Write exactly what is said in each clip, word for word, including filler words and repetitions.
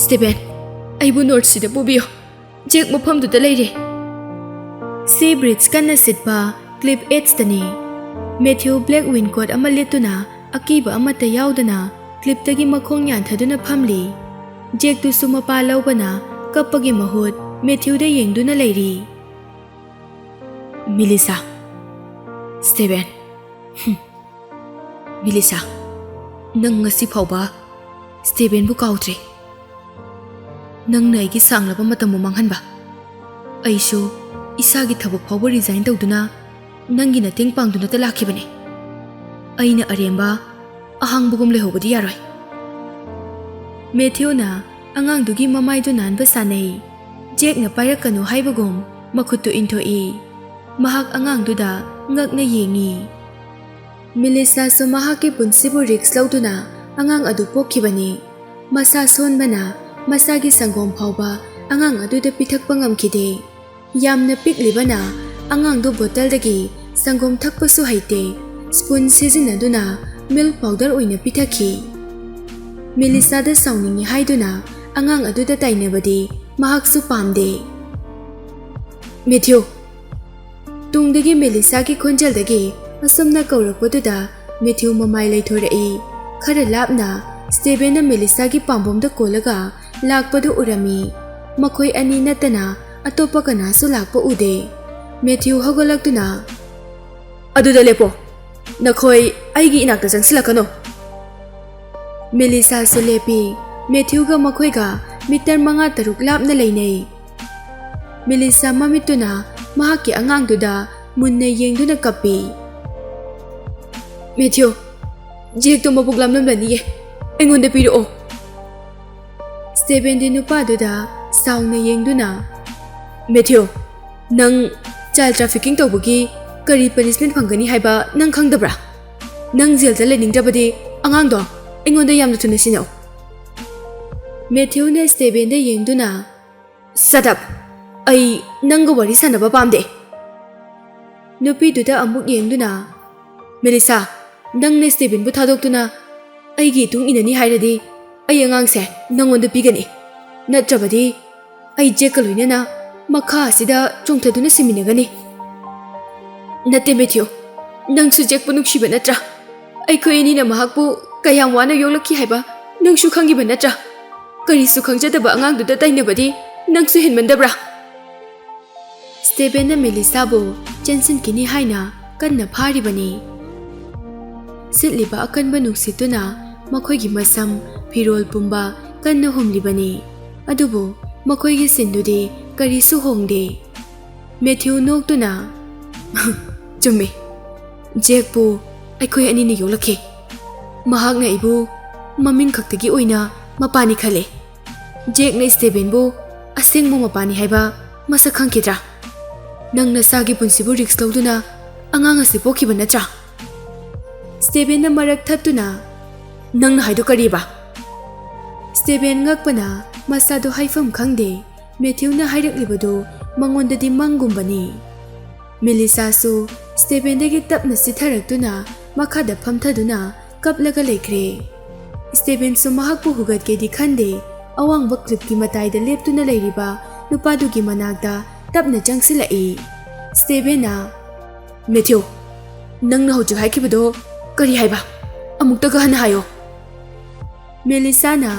ꯁ꯭ꯇꯦꯕꯦꯟ, ꯑꯩꯕꯨ ꯅꯣꯔꯠꯁꯤꯗ ꯄꯨꯕꯤꯌꯨ꯫ ꯖꯦꯛ ꯃꯐꯝꯗꯨꯗ ꯂꯩꯔꯦ꯫ ꯁꯤ ꯕ꯭ꯔꯤꯖ ꯀꯟꯅ ꯁꯤꯠꯄ ꯀ꯭ꯂꯤꯐ ꯑꯦꯠꯁꯇꯅꯤ꯫ ꯃꯦꯊ꯭ꯌꯨ ꯕ꯭ꯂꯦꯛ ꯋꯤꯟꯀꯣꯠ ꯑꯃ ꯂꯤꯠꯇꯨꯅ ꯑꯀꯤꯕ ꯑꯃꯠꯇ ꯌꯥꯎꯗꯅ ꯀ꯭ꯂꯤꯐꯇꯒꯤ ꯃꯈꯣꯡ ꯌꯥꯟꯊꯗꯨꯅ ꯐꯝꯂꯤ꯫ ꯖꯦꯛꯇꯨꯁꯨ ꯃꯄꯥ ꯂꯧꯕꯅ ꯀꯞꯄꯒꯤ ꯃꯍꯨꯠ ꯃꯦꯊ꯭ꯌꯨꯗ ꯌꯦꯡꯗꯨꯅ ꯂꯩꯔꯤ꯫ ꯃꯤꯂꯤꯁꯥ, ꯁ꯭ꯇꯦꯕꯦꯟ, ꯍꯨꯝ꯫ ꯃꯤꯂꯤꯁꯥ, ꯅꯪ ꯉꯁꯤ ꯐꯥꯎꯕ ꯁ꯭ꯇꯦꯕꯦꯟꯕꯨ ꯀꯥꯎꯗ꯭ꯔꯤ꯫ ꯅꯪꯅ ꯑꯩꯒꯤ ꯁꯥꯡꯂꯕ ꯃꯇꯝꯕꯨ ꯃꯥꯡꯍꯟꯕ꯫ ꯑꯩꯁꯨ ꯏꯁꯥꯒꯤ ꯊꯕꯛ ꯐꯥꯎꯕ ꯔꯤꯖꯥꯏꯟ ꯇꯧꯗꯨꯅ ꯅꯪꯒꯤ ꯃꯇꯦꯡ ꯄꯥꯡꯗꯨꯅꯇ ꯂꯥꯛꯈꯤꯕꯅꯤ꯫ ꯑꯩꯅ ꯑꯔꯦꯝꯕ ꯑꯍꯥꯡꯕꯒꯨꯝ ꯂꯩꯍꯧꯕꯗꯤ ꯌꯥꯔꯣꯏ꯫ ꯃꯦꯊ꯭ꯌꯨꯅ ꯑꯉꯥꯡꯗꯨꯒꯤ ꯃꯃꯥꯏꯗꯨ ꯅꯥꯟꯕ ꯁꯥꯟꯅꯩ꯫ ꯖꯦꯛꯅ ꯄꯥꯏꯔꯛꯀꯅꯨ ꯍꯥꯏꯕꯒꯨꯝ ꯃꯈꯨꯠꯇꯨ ꯏꯟꯊꯣꯛꯏ꯫ ꯃꯍꯥꯛ ꯑꯉꯥꯡꯗꯨꯗ ꯉꯛꯅ ꯌꯦꯡꯏ꯫ ꯃꯤꯂꯤꯁꯥꯁꯨ ꯃꯍꯥꯛꯀꯤ ꯄꯨꯟꯁꯤꯕꯨ ꯔꯤꯛꯁ ꯂꯧꯗꯨꯅ ꯑꯉꯥꯡ ꯑꯗꯨ ꯄꯣꯛꯈꯤꯕꯅꯤ꯫ ꯃꯁꯥ ꯁꯣꯟꯕꯅ ꯃꯁꯥꯒꯤ ꯁꯪꯒꯣꯝ ꯐꯥꯎꯕ ꯑꯉꯥꯡ ꯑꯗꯨꯗ ꯄꯤꯊꯛꯄ ꯉꯝꯈꯤꯗꯦ꯫ ꯌꯥꯝꯅ ꯄꯤꯛꯂꯤꯕꯅ ꯑꯉꯥꯡꯗꯨ ꯕꯣꯇꯜꯗꯒꯤ ꯁꯪꯒꯣꯝ ꯊꯛꯄꯁꯨ ꯍꯩꯇꯦ꯫ ꯁ꯭ꯄꯨꯟ ꯁꯤꯖꯤꯟꯅꯗꯨꯅ ꯃꯤꯜꯛ ꯄꯥꯎꯗꯔ ꯑꯣꯏꯅ ꯄꯤꯊꯛꯈꯤ꯫ ꯃꯤꯂꯤꯁꯥꯗ ꯁꯥꯎꯅꯤꯡꯏ ꯍꯥꯏꯗꯨꯅ ꯑꯉꯥꯡ ꯑꯗꯨꯗ ꯇꯥꯏꯅꯕꯗꯤ ꯃꯍꯥꯛꯁꯨ ꯄꯥꯝꯗꯦ꯫ ꯃꯦꯊ꯭ꯌꯨ! ꯇꯨꯡꯗꯒꯤ ꯃꯦꯂꯤꯁꯥꯒꯤ ꯈꯣꯟꯖꯦꯜꯗꯒꯤ ꯑꯁꯨꯝꯅ ꯀꯧꯔꯛꯄꯗꯨꯗ ꯃꯦꯊ꯭ꯌꯨ ꯃꯃꯥꯏ ꯂꯩꯊꯣꯔꯛꯏ꯫ ꯈꯔ ꯂꯥꯞꯅ ꯁ꯭ꯇꯦꯕꯦꯟꯅ ꯃꯦꯂꯤꯁꯥꯒꯤ ꯄꯥꯝꯕꯣꯝꯗ ꯀꯣꯜꯂꯒ ꯂꯥꯛꯄꯗꯨ ꯎꯔꯝꯃꯤ꯫ ꯃꯈꯣꯏ ꯑꯅꯤ ꯅꯠꯇꯅ ꯑꯇꯣꯞꯄ ꯀꯅꯥꯁꯨ ꯂꯥꯛꯄ ꯎꯗꯦ꯫ ꯃꯦꯊ꯭ꯌꯨ ꯍꯧꯒꯠꯂꯛꯇꯨꯅ, "ꯑꯗꯨꯗ ꯂꯦꯞꯄꯣ꯫ ꯅꯈꯣꯏ ꯑꯩꯒꯤ ꯏꯅꯥꯛꯇ ꯆꯪꯁꯤꯜꯂꯛꯀꯅꯨ꯫" ꯃꯦꯂꯤꯁꯥꯁꯨ ꯂꯦꯞꯄꯤ꯫ ꯃꯦꯊ꯭ꯌꯨꯒ ꯃꯈꯣꯏꯒ ꯃꯤꯇꯔ ꯃꯉꯥ ꯇꯔꯨꯛ ꯂꯥꯞꯅ ꯂꯩꯅꯩ꯫ ꯃꯦꯂꯤꯁꯥ ꯃꯃꯤꯠꯇꯨꯅ ꯃꯍꯥꯛꯀꯤ ꯑꯉꯥꯡꯗꯨꯗ ꯃꯨꯟꯅ ꯌꯦꯡꯗꯨꯅ ꯀꯞꯄꯤ꯫ "ꯃꯦꯊ꯭ꯌꯨ, ꯖꯦꯛꯇꯣ ꯃꯕꯨꯛ ꯂꯥꯝꯂꯝꯂꯅꯤꯌꯦ, ꯑꯩꯉꯣꯟꯗ ꯄꯤꯔꯛꯑꯣ꯫" ꯁ꯭ꯇꯦꯕꯦꯟꯗꯤ ꯅꯨꯄꯥꯗꯨꯗ ꯁꯥꯎꯅ ꯌꯦꯡꯗꯨꯅ, "ꯃꯦꯊ꯭ꯌꯨ, ꯅꯪ ꯆꯥꯏꯜ ꯇ꯭ꯔꯥꯐꯤꯀꯤꯡ ꯇꯧꯕꯒꯤ ꯀꯔꯤ ꯄꯅꯤꯁꯃꯦꯟ ꯐꯪꯒꯅꯤ ꯍꯥꯏꯕ ꯅꯪ ꯈꯪꯗꯕ꯭ꯔꯥ? ꯅꯪ ꯖꯦꯜꯗ ꯂꯩꯅꯤꯡꯗ꯭ꯔꯕꯗꯤ ꯑꯉꯥꯡꯗꯣ ꯑꯩꯉꯣꯟꯗ ꯌꯥꯝꯅ ꯊꯨꯅ ꯁꯤꯟꯅꯧ꯫" ꯃꯦꯊ꯭ꯌꯨꯅ ꯁ꯭ꯇꯦꯕꯦꯟꯗ ꯌꯦꯡꯗꯨꯅ, "Shut up! ꯑꯩ ꯅꯪꯒ ꯋꯥꯔꯤ ꯁꯥꯟꯅꯕ ꯄꯥꯝꯗꯦ꯫" ꯅꯨꯄꯤꯗꯨꯗ ꯑꯃꯨꯛ ꯌꯦꯡꯗꯨꯅ, "ꯃꯦꯂꯤꯁꯥ, ꯅꯪꯅ ꯁ꯭ꯇꯦꯕꯦꯟꯕꯨ ꯊꯥꯗꯣꯛꯇꯨꯅ ꯑꯩꯒꯤ ꯏꯇꯨꯡ ꯏꯟꯅꯅꯤ ꯍꯥꯏꯔꯗꯤ ꯑꯩ ꯑꯉꯥꯡꯁꯦ ꯅꯪꯉꯣꯟꯗ ꯄꯤꯒꯅꯤ꯫ ꯅꯠꯇ꯭ꯔꯕꯗꯤ ꯑꯩ ꯖꯦꯛꯀ ꯂꯣꯏꯅꯅ ꯃꯈꯥ ꯑꯁꯤꯗ ꯆꯣꯡꯊꯗꯨꯅ ꯁꯤꯃꯤꯟꯅꯒꯅꯤ꯫ ꯅꯠꯇꯦ ꯃꯦꯊ꯭ꯌꯨ, ꯅꯪꯁꯨ ꯖꯦꯛꯄꯨ ꯅꯨꯡꯁꯤꯕ ꯅꯠꯇ꯭ꯔꯥ? ꯑꯩꯈꯣꯏ ꯑꯅꯤꯅ ꯃꯍꯥꯛꯄꯨ ꯀꯌꯥꯝ ꯋꯥꯅ ꯌꯣꯛꯂꯛꯈꯤ ꯍꯥꯏꯕ ꯅꯪꯁꯨ ꯈꯪꯉꯤꯕ ꯅꯠꯇ꯭ꯔꯥ? ꯀꯔꯤꯁꯨ ꯈꯪꯖꯗꯕ ꯑꯉꯥꯡꯗꯨꯗ ꯇꯥꯏꯅꯕꯗꯤ ꯅꯪꯁꯨ ꯍꯦꯟꯃꯟꯗꯕ꯭ꯔꯥ? ꯁ꯭ꯇꯦꯕꯦꯟꯅ ꯃꯦꯂꯤꯁꯥꯕꯨ ꯆꯦꯟꯁꯤꯟꯈꯤꯅꯤ ꯍꯥꯏꯅ ꯀꯟꯅ ꯐꯥꯔꯤꯕꯅꯤ꯫ ꯁꯤꯠꯂꯤꯕ ꯑꯀꯟꯕ ꯅꯨꯡꯁꯤꯠꯇꯨꯅ ꯃꯈꯣꯏꯒꯤ ꯃꯁꯝ, ꯐꯤꯔꯣꯜ ꯄꯨꯝꯕ ꯀꯟꯅ ꯍꯨꯝꯂꯤꯕꯅꯤ꯫ ꯑꯗꯨꯕꯨ ꯃꯈꯣꯏꯒꯤ ꯁꯤꯟꯗꯨꯗꯤ ꯀꯔꯤꯁꯨ ꯍꯣꯡꯗꯦ꯫ ꯃꯦꯊ꯭ꯌꯨ ꯅꯣꯛꯇꯨꯅ, "ꯆꯨꯝꯃꯤ, ꯖꯦꯛꯄꯨ ꯑꯩꯈꯣꯏ ꯑꯅꯤꯅ ꯌꯣꯛꯂꯛꯈꯤ꯫ ꯃꯍꯥꯛꯅ ꯑꯩꯕꯨ ꯃꯃꯤꯡ ꯈꯛꯇꯒꯤ ꯑꯣꯏꯅ ꯃꯄꯥꯅꯤ ꯈꯜꯂꯦ꯫ ꯖꯦꯛꯅ ꯁ꯭ꯇꯦꯕꯦꯟꯕꯨ ꯑꯁꯦꯡꯕ ꯃꯄꯥꯅꯤ ꯍꯥꯏꯕ ꯃꯁꯛ ꯈꯪꯈꯤꯗ꯭ꯔꯥ? ꯅꯪ ꯅꯁꯥꯒꯤ ꯄꯨꯟꯁꯤꯕꯨ ꯔꯤꯛꯁ ꯂꯧꯗꯨꯅ ꯑꯉꯥꯡ ꯑꯁꯤ ꯄꯣꯛꯈꯤꯕ ꯅꯠꯇ꯭ꯔꯥ?" ꯁ꯭ꯇꯦꯕꯦꯟꯅ ꯃꯔꯛ ꯊꯠꯇꯨꯅ, "ꯅꯪꯅ ꯍꯥꯏꯗꯣ ꯀꯔꯤꯕ?" ꯁ꯭ꯇꯦꯕꯦꯟ ꯉꯛꯄꯅ ꯃꯁꯥꯗꯨ ꯍꯥꯏꯐꯝ ꯈꯪꯗꯦ꯫ ꯃꯦꯊ꯭ꯌꯨꯅ ꯍꯥꯏꯔꯛꯂꯤꯕꯗꯨ ꯃꯉꯣꯟꯗꯗꯤ ꯃꯪꯒꯨꯝꯕꯅꯤ꯫ ꯃꯦꯂꯤꯁꯥꯁꯨ ꯁ꯭ꯇꯦꯕꯦꯟꯗꯒꯤ ꯇꯞꯅ ꯆꯤꯊꯔꯛꯇꯨꯅ ꯃꯈꯥꯗ ꯐꯝꯊꯗꯨꯅ ꯀꯞꯂꯒ ꯂꯩꯈ꯭ꯔꯦ꯫ ꯁ꯭ꯇꯦꯕꯦꯟꯁꯨ ꯃꯍꯥꯛꯄꯨ ꯍꯨꯒꯠꯀꯦꯗꯤ ꯈꯟꯗꯦ꯫ ꯑꯋꯥꯡꯕ ꯀ꯭ꯂꯤꯞꯀꯤ ꯃꯇꯥꯏꯗ ꯂꯦꯞꯇꯨꯅ ꯂꯩꯔꯤꯕ ꯅꯨꯄꯥꯗꯨꯒꯤ ꯃꯅꯥꯛꯇ ꯇꯞꯅ ꯆꯪꯁꯤꯜꯂꯛꯏ꯫ ꯁ꯭ꯇꯦꯕꯦꯟꯅ, "ꯃꯦꯊ꯭ꯌꯨ, ꯅꯪꯅ ꯍꯧꯖꯤꯛ ꯍꯥꯏꯈꯤꯕꯗꯣ ꯀꯔꯤ ꯍꯥꯏꯕ? ꯑꯃꯨꯛꯇꯒ ꯍꯟꯅ ꯍꯥꯏꯌꯣ꯫" ꯃꯦꯂꯤꯁꯥꯅ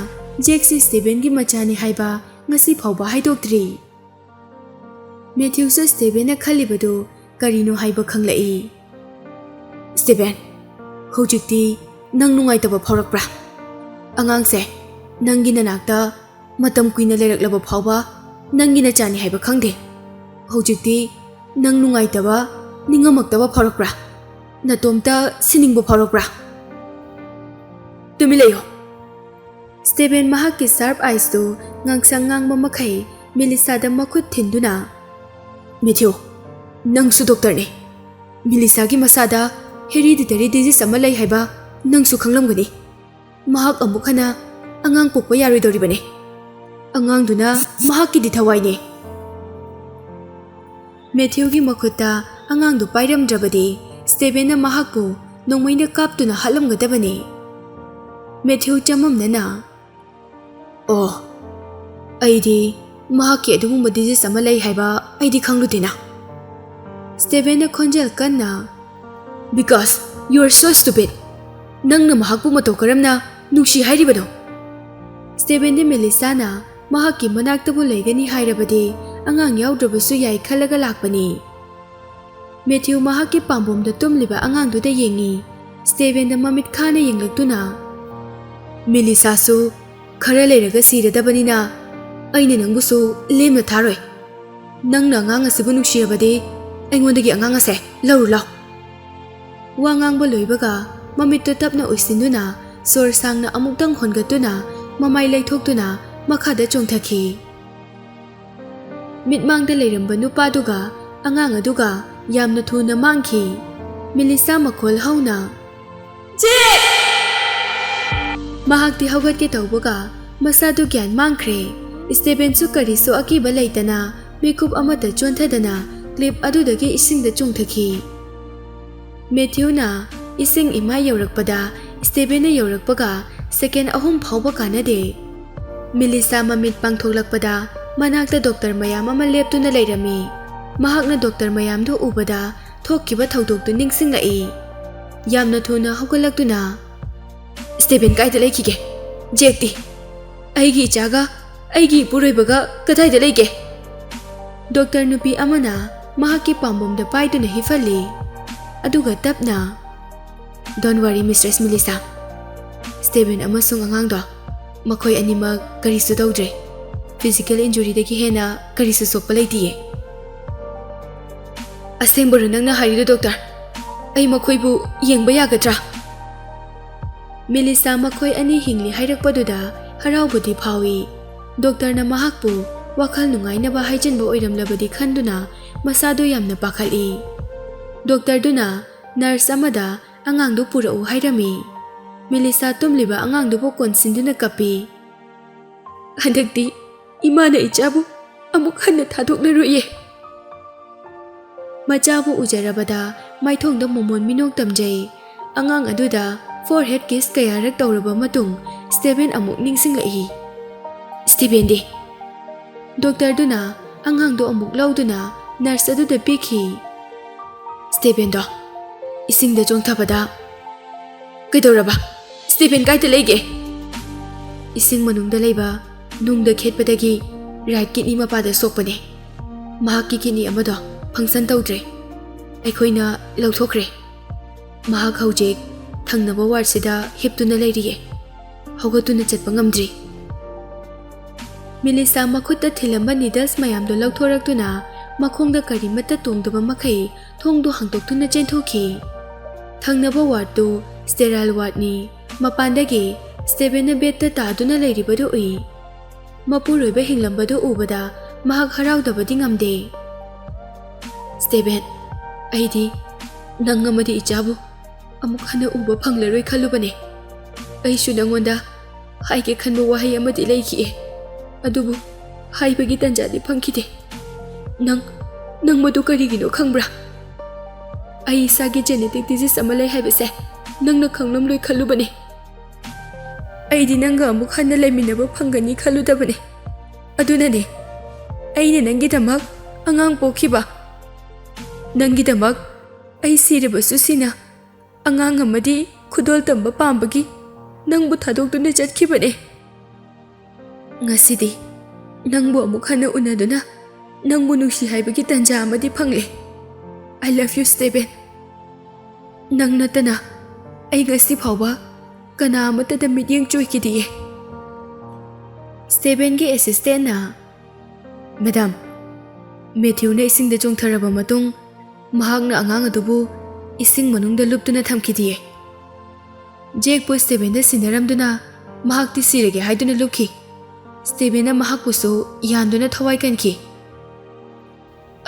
ꯖꯦꯛꯁꯤ ꯁ꯭ꯇꯦꯕꯦꯟꯒꯤ ꯃꯆꯥꯅꯤ ꯍꯥꯏꯕ ꯉꯁꯤ ꯐꯥꯎꯕ ꯍꯥꯏꯗꯣꯛꯇ꯭ꯔꯤ꯫ ꯃꯦꯊ꯭ꯌꯨꯁꯨ ꯁ꯭ꯇꯦꯕꯦꯟꯅ ꯈꯜꯂꯤꯕꯗꯨ ꯀꯔꯤꯅꯣ ꯍꯥꯏꯕ ꯈꯪꯂꯛꯏ꯫ "ꯁ꯭ꯇꯦꯕꯦꯟ, ꯍꯧꯖꯤꯛꯇꯤ ꯅꯪ ꯅꯨꯡꯉꯥꯏꯇꯕ ꯐꯥꯎꯔꯛꯄ꯭ꯔꯥ? ꯑꯉꯥꯡꯁꯦ ꯅꯪꯒꯤ ꯅꯅꯥꯛꯇ ꯃꯇꯝ ꯀꯨꯏꯅ ꯂꯩꯔꯛꯂꯕ ꯐꯥꯎꯕ ꯅꯪꯒꯤ ꯅꯆꯥꯅꯤ ꯍꯥꯏꯕ ꯈꯪꯗꯦ꯫ ꯍꯧꯖꯤꯛꯇꯤ ꯅꯪ ꯅꯨꯡꯉꯥꯏꯇꯕ, ꯅꯤꯡꯉꯝꯃꯛꯇꯕ ꯐꯥꯎꯔꯛꯄ꯭ꯔꯥ? ꯅꯇꯣꯝꯇ ꯁꯤꯅꯤꯡꯕ ꯐꯥꯎꯔꯛꯄ꯭ꯔꯥ?" "ꯇꯨꯃꯤꯟ ꯂꯩꯌꯨ!" ꯁ꯭ꯇꯦꯕꯦꯟ ꯃꯍꯥꯛꯀꯤ ꯁꯥꯔꯞ ꯑꯥꯏꯁꯇꯨ ꯉꯥꯡꯁꯪ ꯉꯥꯡꯕ ꯃꯈꯩ ꯃꯦꯂꯤꯁꯥꯗ ꯃꯈꯨꯠ ꯊꯤꯟꯗꯨꯅ, "ꯃꯦꯊ꯭ꯌꯨ, ꯅꯪꯁꯨ ꯗꯣꯛꯇꯔꯅꯤ꯫ ꯃꯦꯂꯤꯁꯥꯒꯤ ꯃꯁꯥꯗ ꯍꯦꯔꯤꯗꯤꯇꯔꯤ ꯗꯤꯖꯤꯖ ꯑꯃ ꯂꯩ ꯍꯥꯏꯕ ꯅꯪꯁꯨ ꯈꯪꯂꯝꯒꯅꯤ꯫ ꯃꯍꯥꯛ ꯑꯃꯨꯛ ꯍꯟꯅ ꯑꯉꯥꯡ ꯄꯣꯛꯄ ꯌꯥꯔꯣꯏꯗꯧꯔꯤꯕꯅꯤ꯫ ꯑꯉꯥꯡꯗꯨꯅ ꯃꯍꯥꯛꯀꯤꯗꯤ ꯊꯋꯥꯏꯅꯤ꯫" ꯃꯦꯊ꯭ꯌꯨꯒꯤ ꯃꯈꯨꯠꯇ ꯑꯉꯥꯡꯗꯨ ꯄꯥꯏꯔꯝꯗ꯭ꯔꯕꯗꯤ ꯁ꯭ꯇꯦꯕꯦꯟꯅ ꯃꯍꯥꯛꯄꯨ ꯅꯣꯡꯃꯩꯅ ꯀꯥꯞꯇꯨꯅ ꯍꯥꯠꯂꯝꯒꯗꯕꯅꯤ꯫ ꯃꯦꯊ꯭ꯌꯨ ꯆꯃꯝꯅꯅ, "ꯑꯣ, "ꯑꯩꯗꯤ ꯃꯍꯥꯛꯀꯤ ꯑꯗꯨꯒꯨꯝꯕ disease ꯑꯃ ꯂꯩ ꯍꯥꯏꯕ ꯑꯩꯗꯤ ꯈꯪꯂꯨꯗꯦꯅ"꯫ ꯁ꯭ꯇꯦꯕꯦꯟꯅ ꯈꯣꯟꯖꯦꯜ ꯀꯟꯅ, "Because you are so stupid꯫ ꯅꯪꯅ ꯃꯍꯥꯛꯄꯨ ꯃꯇꯧ ꯀꯔꯝꯅ ꯅꯨꯡꯁꯤ ꯍꯥꯏꯔꯤꯕꯅꯣ?" ꯁ꯭ꯇꯦꯕꯦꯟꯗꯤ ꯃꯦꯂꯤꯁꯥꯅ ꯃꯍꯥꯛꯀꯤ ꯃꯅꯥꯛꯇꯕꯨ ꯂꯩꯒꯅꯤ ꯍꯥꯏꯔꯕꯗꯤ ꯑꯉꯥꯡ ꯌꯥꯎꯗ꯭ꯔꯕꯁꯨ ꯌꯥꯏ ꯈꯜꯂꯒ ꯂꯥꯛꯄꯅꯤ꯫ ꯃꯦꯊ꯭ꯌꯨ ꯃꯍꯥꯛꯀꯤ ꯄꯥꯝꯕꯣꯝꯗ ꯇꯨꯝꯂꯤꯕ ꯑꯉꯥꯡꯗꯨꯗ ꯌꯦꯡꯉꯤ꯫ ꯁ꯭ꯇꯦꯕꯦꯟꯗ ꯃꯃꯤꯠ ꯈꯥꯅ ꯌꯦꯡꯂꯛꯇꯨꯅ, "ꯃꯦꯂꯤꯁꯥꯁꯨ ꯈꯔ ꯂꯩꯔꯒ ꯁꯤꯔꯗꯕꯅꯤꯅ ꯑꯩꯅ ꯅꯪꯕꯨꯁꯨ ꯂꯦꯝꯅ ꯊꯥꯔꯣꯏ꯫ ꯅꯪꯅ ꯑꯉꯥꯡ ꯑꯁꯤꯕꯨ ꯅꯨꯡꯁꯤꯔꯕꯗꯤ ꯑꯩꯉꯣꯟꯗꯒꯤ ꯑꯉꯥꯡ ꯑꯁꯦ ꯂꯧꯔꯨ ꯂꯥꯎ"꯫ ꯋꯥ ꯉꯥꯡꯕ ꯂꯣꯏꯕꯒ ꯃꯃꯤꯠꯇꯨ ꯇꯞꯅ ꯎꯏꯁꯤꯟꯗꯨꯅ ꯁꯣꯔ ꯁꯥꯡꯅ ꯑꯃꯨꯛꯇꯪ ꯍꯣꯟꯒꯠꯇꯨꯅ ꯃꯃꯥꯏ ꯂꯩꯊꯣꯛꯇꯨꯅ ꯃꯈꯥꯗ ꯆꯣꯡꯊꯈꯤ꯫ ꯃꯤꯠꯃꯥꯡꯗ ꯂꯩꯔꯝꯕ ꯅꯨꯄꯥꯗꯨꯒ ꯑꯉꯥꯡ ꯑꯗꯨꯒ ꯌꯥꯝꯅ ꯊꯨꯅ ꯃꯥꯡꯈꯤ꯫ ꯃꯤꯂꯤꯁꯥ ꯃꯈꯣꯜ ꯍꯧꯅ, "ꯖꯦꯛ!" ꯃꯍꯥꯛꯇꯤ ꯍꯧꯒꯠꯀꯦ ꯇꯧꯕꯒ ꯃꯁꯥꯗꯨ ꯒ꯭ꯌꯥꯟ ꯃꯥꯡꯈ꯭ꯔꯦ꯫ ꯁ꯭ꯇꯦꯕꯦꯟꯁꯨ ꯀꯔꯤꯁꯨ ꯑꯀꯤꯕ ꯂꯩꯇꯅ ꯃꯤꯀꯨꯞ ꯑꯃꯠꯇ ꯆꯣꯟꯊꯗꯅ cliff ꯑꯗꯨꯗꯒꯤ ꯏꯁꯤꯡꯗ ꯆꯣꯡꯊꯈꯤ꯫ ꯃꯦꯊ꯭ꯌꯨꯅ ꯏꯁꯤꯡ ꯏꯃꯥꯏ ꯌꯧꯔꯛꯄꯗ ꯁ꯭ꯇꯦꯕꯦꯟꯅ ꯌꯧꯔꯛꯄꯒ second ꯑꯍꯨꯝ ꯐꯥꯎꯕ ꯀꯥꯟꯅꯗꯦ꯫ ꯃꯤꯂꯤꯁꯥ ꯃꯃꯤꯠ ꯄꯥꯡꯊꯣꯛꯂꯛꯄꯗ ꯃꯅꯥꯛꯇ ꯗꯣꯛꯇꯔ ꯃꯌꯥꯝ ꯑꯃ ꯂꯦꯞꯇꯨꯅ ꯂꯩꯔꯝꯃꯤ꯫ ꯃꯍꯥꯛꯅ ꯗꯣꯛꯇꯔ ꯃꯌꯥꯝꯗꯨ ꯎꯕꯗ ꯊꯣꯛꯈꯤꯕ ꯊꯧꯗꯣꯛꯇꯨ ꯅꯤꯡꯁꯤꯡꯂꯛꯏ꯫ ꯌꯥꯝꯅ ꯊꯨꯅ ꯍꯧꯒꯠꯂꯛꯇꯨꯅ, "ꯁ꯭ꯇꯦꯕꯦꯟ ꯀꯥꯏꯗ ꯂꯩꯈꯤꯒꯦ? ꯖꯦꯛꯇꯤ? ꯑꯩꯒꯤ ꯏꯆꯥꯒ ꯑꯩꯒꯤ ꯏꯄꯨꯔꯣꯏꯕꯒ ꯀꯗꯥꯏꯗ ꯂꯩꯒꯦ?" ꯗꯣꯛꯇꯔ ꯅꯨꯄꯤ ꯑꯃꯅ ꯃꯍꯥꯛꯀꯤ ꯄꯥꯝꯕꯣꯝꯗ ꯄꯥꯏꯗꯨꯅ ꯍꯤꯞꯍꯜꯂꯤ꯫ ꯑꯗꯨꯒ ꯇꯞꯅ, "Don't worry, Mistress ꯃꯤꯂꯤꯁꯥ꯫ ꯁ꯭ꯇꯦꯕꯦꯟ ꯑꯃꯁꯨꯡ ꯑꯉꯥꯡꯗꯣ, ꯃꯈꯣꯏ ꯑꯅꯤꯃꯛ ꯀꯔꯤꯁꯨ ꯇꯧꯗ꯭ꯔꯦ꯫ Physical injuryꯗꯒꯤ ꯍꯦꯟꯅ ꯀꯔꯤꯁꯨ ꯁꯣꯛꯄ ꯂꯩꯇꯤꯌꯦ"꯫ "ꯑꯁꯦꯡꯕꯔꯣ ꯅꯪꯅ ꯍꯥꯏꯔꯤꯗꯣ, ꯗꯣꯛꯇꯔ? ꯑꯩ ꯃꯈꯣꯏꯕꯨ ꯌꯦꯡꯕ ꯌꯥꯒꯗ꯭ꯔꯥ?" ꯃꯤꯂꯤꯁꯥ ꯃꯈꯣꯏ ꯑꯅꯤ ꯍꯤꯡꯂꯤ ꯍꯥꯏꯔꯛꯄꯗꯨꯗ ꯍꯔꯥꯎꯕꯗꯤ ꯐꯥꯎꯏ꯫ ꯗꯣꯛꯇꯔꯅ ꯃꯍꯥꯛꯄꯨ ꯋꯥꯈꯜ ꯅꯨꯡꯉꯥꯏꯅꯕ ꯍꯥꯏꯖꯤꯟꯕ ꯑꯣꯏꯔꯝꯂꯕꯗꯤ ꯈꯟꯗꯨꯅ ꯃꯁꯥꯗꯨ ꯌꯥꯝꯅ ꯄꯥꯈꯠꯂꯤ꯫ ꯗꯣꯛꯇꯔꯗꯨꯅ ꯅꯔꯁ ꯑꯃꯗ ꯑꯉꯥꯡꯗꯨ ꯄꯨꯔꯛꯎ ꯍꯥꯏꯔꯝꯃꯤ꯫ ꯃꯤꯂꯤꯁꯥ ꯇꯨꯝꯂꯤꯕ ꯑꯉꯥꯡꯗꯨꯕꯨ ꯀꯣꯟꯁꯤꯟꯗꯨꯅ ꯀꯞꯄꯤ꯫ "ꯍꯟꯗꯛꯇꯤ ꯏꯃꯥꯅ ꯏꯆꯥꯕꯨ ꯑꯃꯨꯛ ꯍꯟꯅ ꯊꯥꯗꯣꯛꯂꯔꯣꯏꯌꯦ"꯫ ꯃꯆꯥꯕꯨ ꯎꯖꯔꯕꯗ ꯃꯥꯏꯊꯣꯡꯗ ꯃꯣꯃꯣꯟ ꯃꯤꯅꯣꯛ ꯇꯝꯖꯩ꯫ ꯑꯉꯥꯡ ꯑꯗꯨꯗ forehead kiss ꯀꯌꯥꯔꯛ ꯇꯧꯔꯕ ꯃꯇꯨꯡ ꯁ꯭ꯇꯦꯕꯦꯟ ꯑꯃꯨꯛ ꯅꯤꯡꯁꯤꯡꯂꯛꯏ꯫ "ꯁ꯭ꯇꯦꯕꯦꯟꯗꯤ? ꯗꯣꯛꯇꯔꯗꯨꯅ ꯑꯉꯥꯡꯗꯣ ꯑꯃꯨꯛ ꯂꯧꯗꯨꯅ ꯅꯔꯁ ꯑꯗꯨꯗ ꯄꯤꯈꯤ꯫ ꯁ꯭ꯇꯦꯕꯦꯟꯗꯣ ꯏꯁꯤꯡꯗ ꯆꯣꯡꯊꯕꯗ, "ꯀꯩꯗꯧꯔꯕ? ꯁ꯭ꯇꯦꯕꯦꯟ ꯀꯥꯏꯗ ꯂꯩꯒꯦ?" "ꯏꯁꯤꯡ ꯃꯅꯨꯡꯗ ꯂꯩꯕ ꯅꯨꯡꯗ ꯈꯦꯠꯄꯗꯒꯤ ꯔꯥꯏꯠ ꯀꯤꯗꯅꯤ ꯃꯄꯥꯗ ꯁꯣꯛꯄꯅꯦ꯫ ꯃꯍꯥꯛꯀꯤ ꯀꯤꯗꯅꯤ ꯑꯃꯗꯣ ꯐꯪꯁꯟ ꯇꯧꯗ꯭ꯔꯦ꯫ ꯑꯩꯈꯣꯏꯅ ꯂꯧꯊꯣꯛꯈ꯭ꯔꯦ꯫ ꯃꯍꯥꯛ ꯍꯧꯖꯤꯛ ꯊꯪꯅꯕ ꯋꯥꯔꯗꯁꯤꯗ ꯍꯤꯞꯇꯨꯅ ꯂꯩꯔꯤꯌꯦ꯫ ꯍꯧꯒꯠꯇꯨꯅ ꯆꯠꯄ ꯉꯝꯗ꯭ꯔꯤ꯫" ꯃꯤꯂꯤꯁꯥ ꯃꯈꯨꯠꯇ ꯊꯤꯜꯂꯝꯕ ꯅꯤꯗꯜꯁ ꯃꯌꯥꯝꯗꯨ ꯂꯧꯊꯣꯔꯛꯇꯨꯅ ꯃꯈꯣꯡꯗ ꯀꯔꯤꯃꯠꯇ ꯇꯣꯡꯗꯕ ꯃꯈꯩ ꯊꯣꯡꯗꯨ ꯍꯥꯡꯗꯣꯛꯇꯨꯅ ꯆꯦꯟꯊꯣꯛꯈꯤ꯫ ꯊꯪꯅꯕ ꯋꯥꯔꯗꯇꯨ ꯁ꯭ꯇꯦꯔꯥꯏꯜ ꯋꯥꯔꯗꯅꯤ꯫ ꯃꯄꯥꯟꯗꯒꯤ ꯁ꯭ꯇꯦꯕꯦꯟꯅ ꯕꯦꯗꯇ ꯇꯥꯗꯨꯅ ꯂꯩꯔꯤꯕꯗꯨ ꯎꯏ꯫ ꯃꯄꯨꯔꯣꯏꯕ ꯍꯤꯡꯂꯝꯕꯗꯨ ꯎꯕꯗ ꯃꯍꯥꯛ ꯍꯔꯥꯎꯗꯕꯗꯤ ꯉꯝꯗꯦ꯫ "ꯁ꯭ꯇꯦꯕꯦꯟ, ꯑꯩꯗꯤ ꯅꯪ ꯑꯃꯗꯤ ꯏꯆꯥꯕꯨ ꯑꯃꯨꯛ ꯍꯟꯅ ꯎꯕ ꯐꯪꯂꯔꯣꯏ ꯈꯜꯂꯨꯕꯅꯦ꯫ ꯑꯩꯁꯨ ꯅꯪꯉꯣꯟꯗ ꯍꯥꯏꯒꯦ ꯈꯟꯕ ꯋꯥꯍꯩ ꯑꯃꯗꯤ ꯂꯩꯈꯤꯑꯦ, ꯑꯗꯨꯕꯨ ꯍꯥꯏꯕꯒꯤ ꯇꯟꯖꯥꯗꯤ ꯐꯪꯈꯤꯗꯦ꯫ ꯅꯪ, ꯅꯪ ꯃꯗꯨ ꯀꯔꯤꯒꯤꯅꯣ ꯈꯪꯕ꯭ꯔꯥ? ꯑꯩ ꯏꯁꯥꯒꯤ ꯖꯦꯅꯦꯇꯤꯛ ꯗꯤꯖꯤꯖ ꯑꯃ ꯂꯩ ꯍꯥꯏꯕꯁꯦ ꯅꯪꯅ ꯈꯪꯂꯝꯂꯣꯏ ꯈꯜꯂꯨꯕꯅꯦ꯫ ꯑꯩꯗꯤ ꯅꯪꯒ ꯑꯃꯨꯛ ꯍꯟꯅ ꯂꯩꯃꯤꯟꯅꯕ ꯐꯪꯒꯅꯤ ꯈꯜꯂꯨꯗꯕꯅꯦ꯫ ꯑꯗꯨꯅꯅꯦ ꯑꯩꯅ ꯅꯪꯒꯤꯗꯃꯛ ꯑꯉꯥꯡ ꯄꯣꯛꯈꯤꯕ꯫ ꯅꯪꯒꯤꯗꯃꯛ ꯑꯩ ꯁꯤꯔꯕꯁꯨ ꯁꯤꯅ ꯑꯉꯥꯡ ꯑꯃꯗꯤ ꯈꯨꯗꯣꯜ ꯇꯝꯕ ꯄꯥꯝꯕꯒꯤ ꯅꯪꯕꯨ ꯊꯥꯗꯣꯛꯇꯨꯅ ꯆꯠꯈꯤꯕꯅꯦ꯫ ꯉꯁꯤꯗꯤ ꯅꯪꯕꯨ ꯑꯃꯨꯛ ꯍꯟꯅ ꯎꯅꯗꯨꯅ ꯅꯪꯕꯨ ꯅꯨꯡꯁꯤ ꯍꯥꯏꯕꯒꯤ ꯇꯟꯖꯥ ꯑꯃꯗꯤ ꯐꯪꯂꯦ꯫ I love you, ꯁ꯭ꯇꯦꯕꯦꯟ꯫ ꯅꯪ ꯅꯠꯇꯅ ꯑꯩ ꯉꯁꯤ ꯐꯥꯎꯕ ꯀꯅꯥ ꯑꯃꯠꯇꯗ ꯃꯤꯠꯌꯦꯡ ꯆꯣꯏꯈꯤꯗꯤꯌꯦ꯫" ꯁ꯭ꯇꯦꯕꯦꯟꯒꯤ ꯑꯦꯁꯤꯁꯇꯦꯟꯅ, "ꯃꯦꯗꯥꯝ, ꯃꯦꯊ꯭ꯌꯨꯅ ꯏꯁꯤꯡꯗ ꯆꯣꯡꯊꯔꯕ ꯃꯇꯨꯡ ꯃꯍꯥꯛꯅ ꯑꯉꯥꯡ ꯑꯗꯨꯕꯨ ꯏꯁꯤꯡ ꯃꯅꯨꯡꯗ ꯂꯨꯞꯇꯨꯅ ꯊꯝꯈꯤꯗꯤꯌꯦ꯫ ꯖꯦꯛꯄꯨ ꯁ꯭ꯇꯦꯕꯦꯟꯗ ꯁꯤꯟꯅꯔꯝꯗꯨꯅ ꯃꯍꯥꯛꯇꯤ ꯁꯤꯔꯒꯦ ꯍꯥꯏꯗꯨꯅ ꯂꯨꯞꯈꯤ꯫ ꯁ꯭ꯇꯦꯕꯦꯟꯅ ꯃꯍꯥꯛꯄꯨꯁꯨ ꯌꯥꯟꯗꯨꯅ ꯊꯋꯥꯏ ꯀꯟꯈꯤ꯫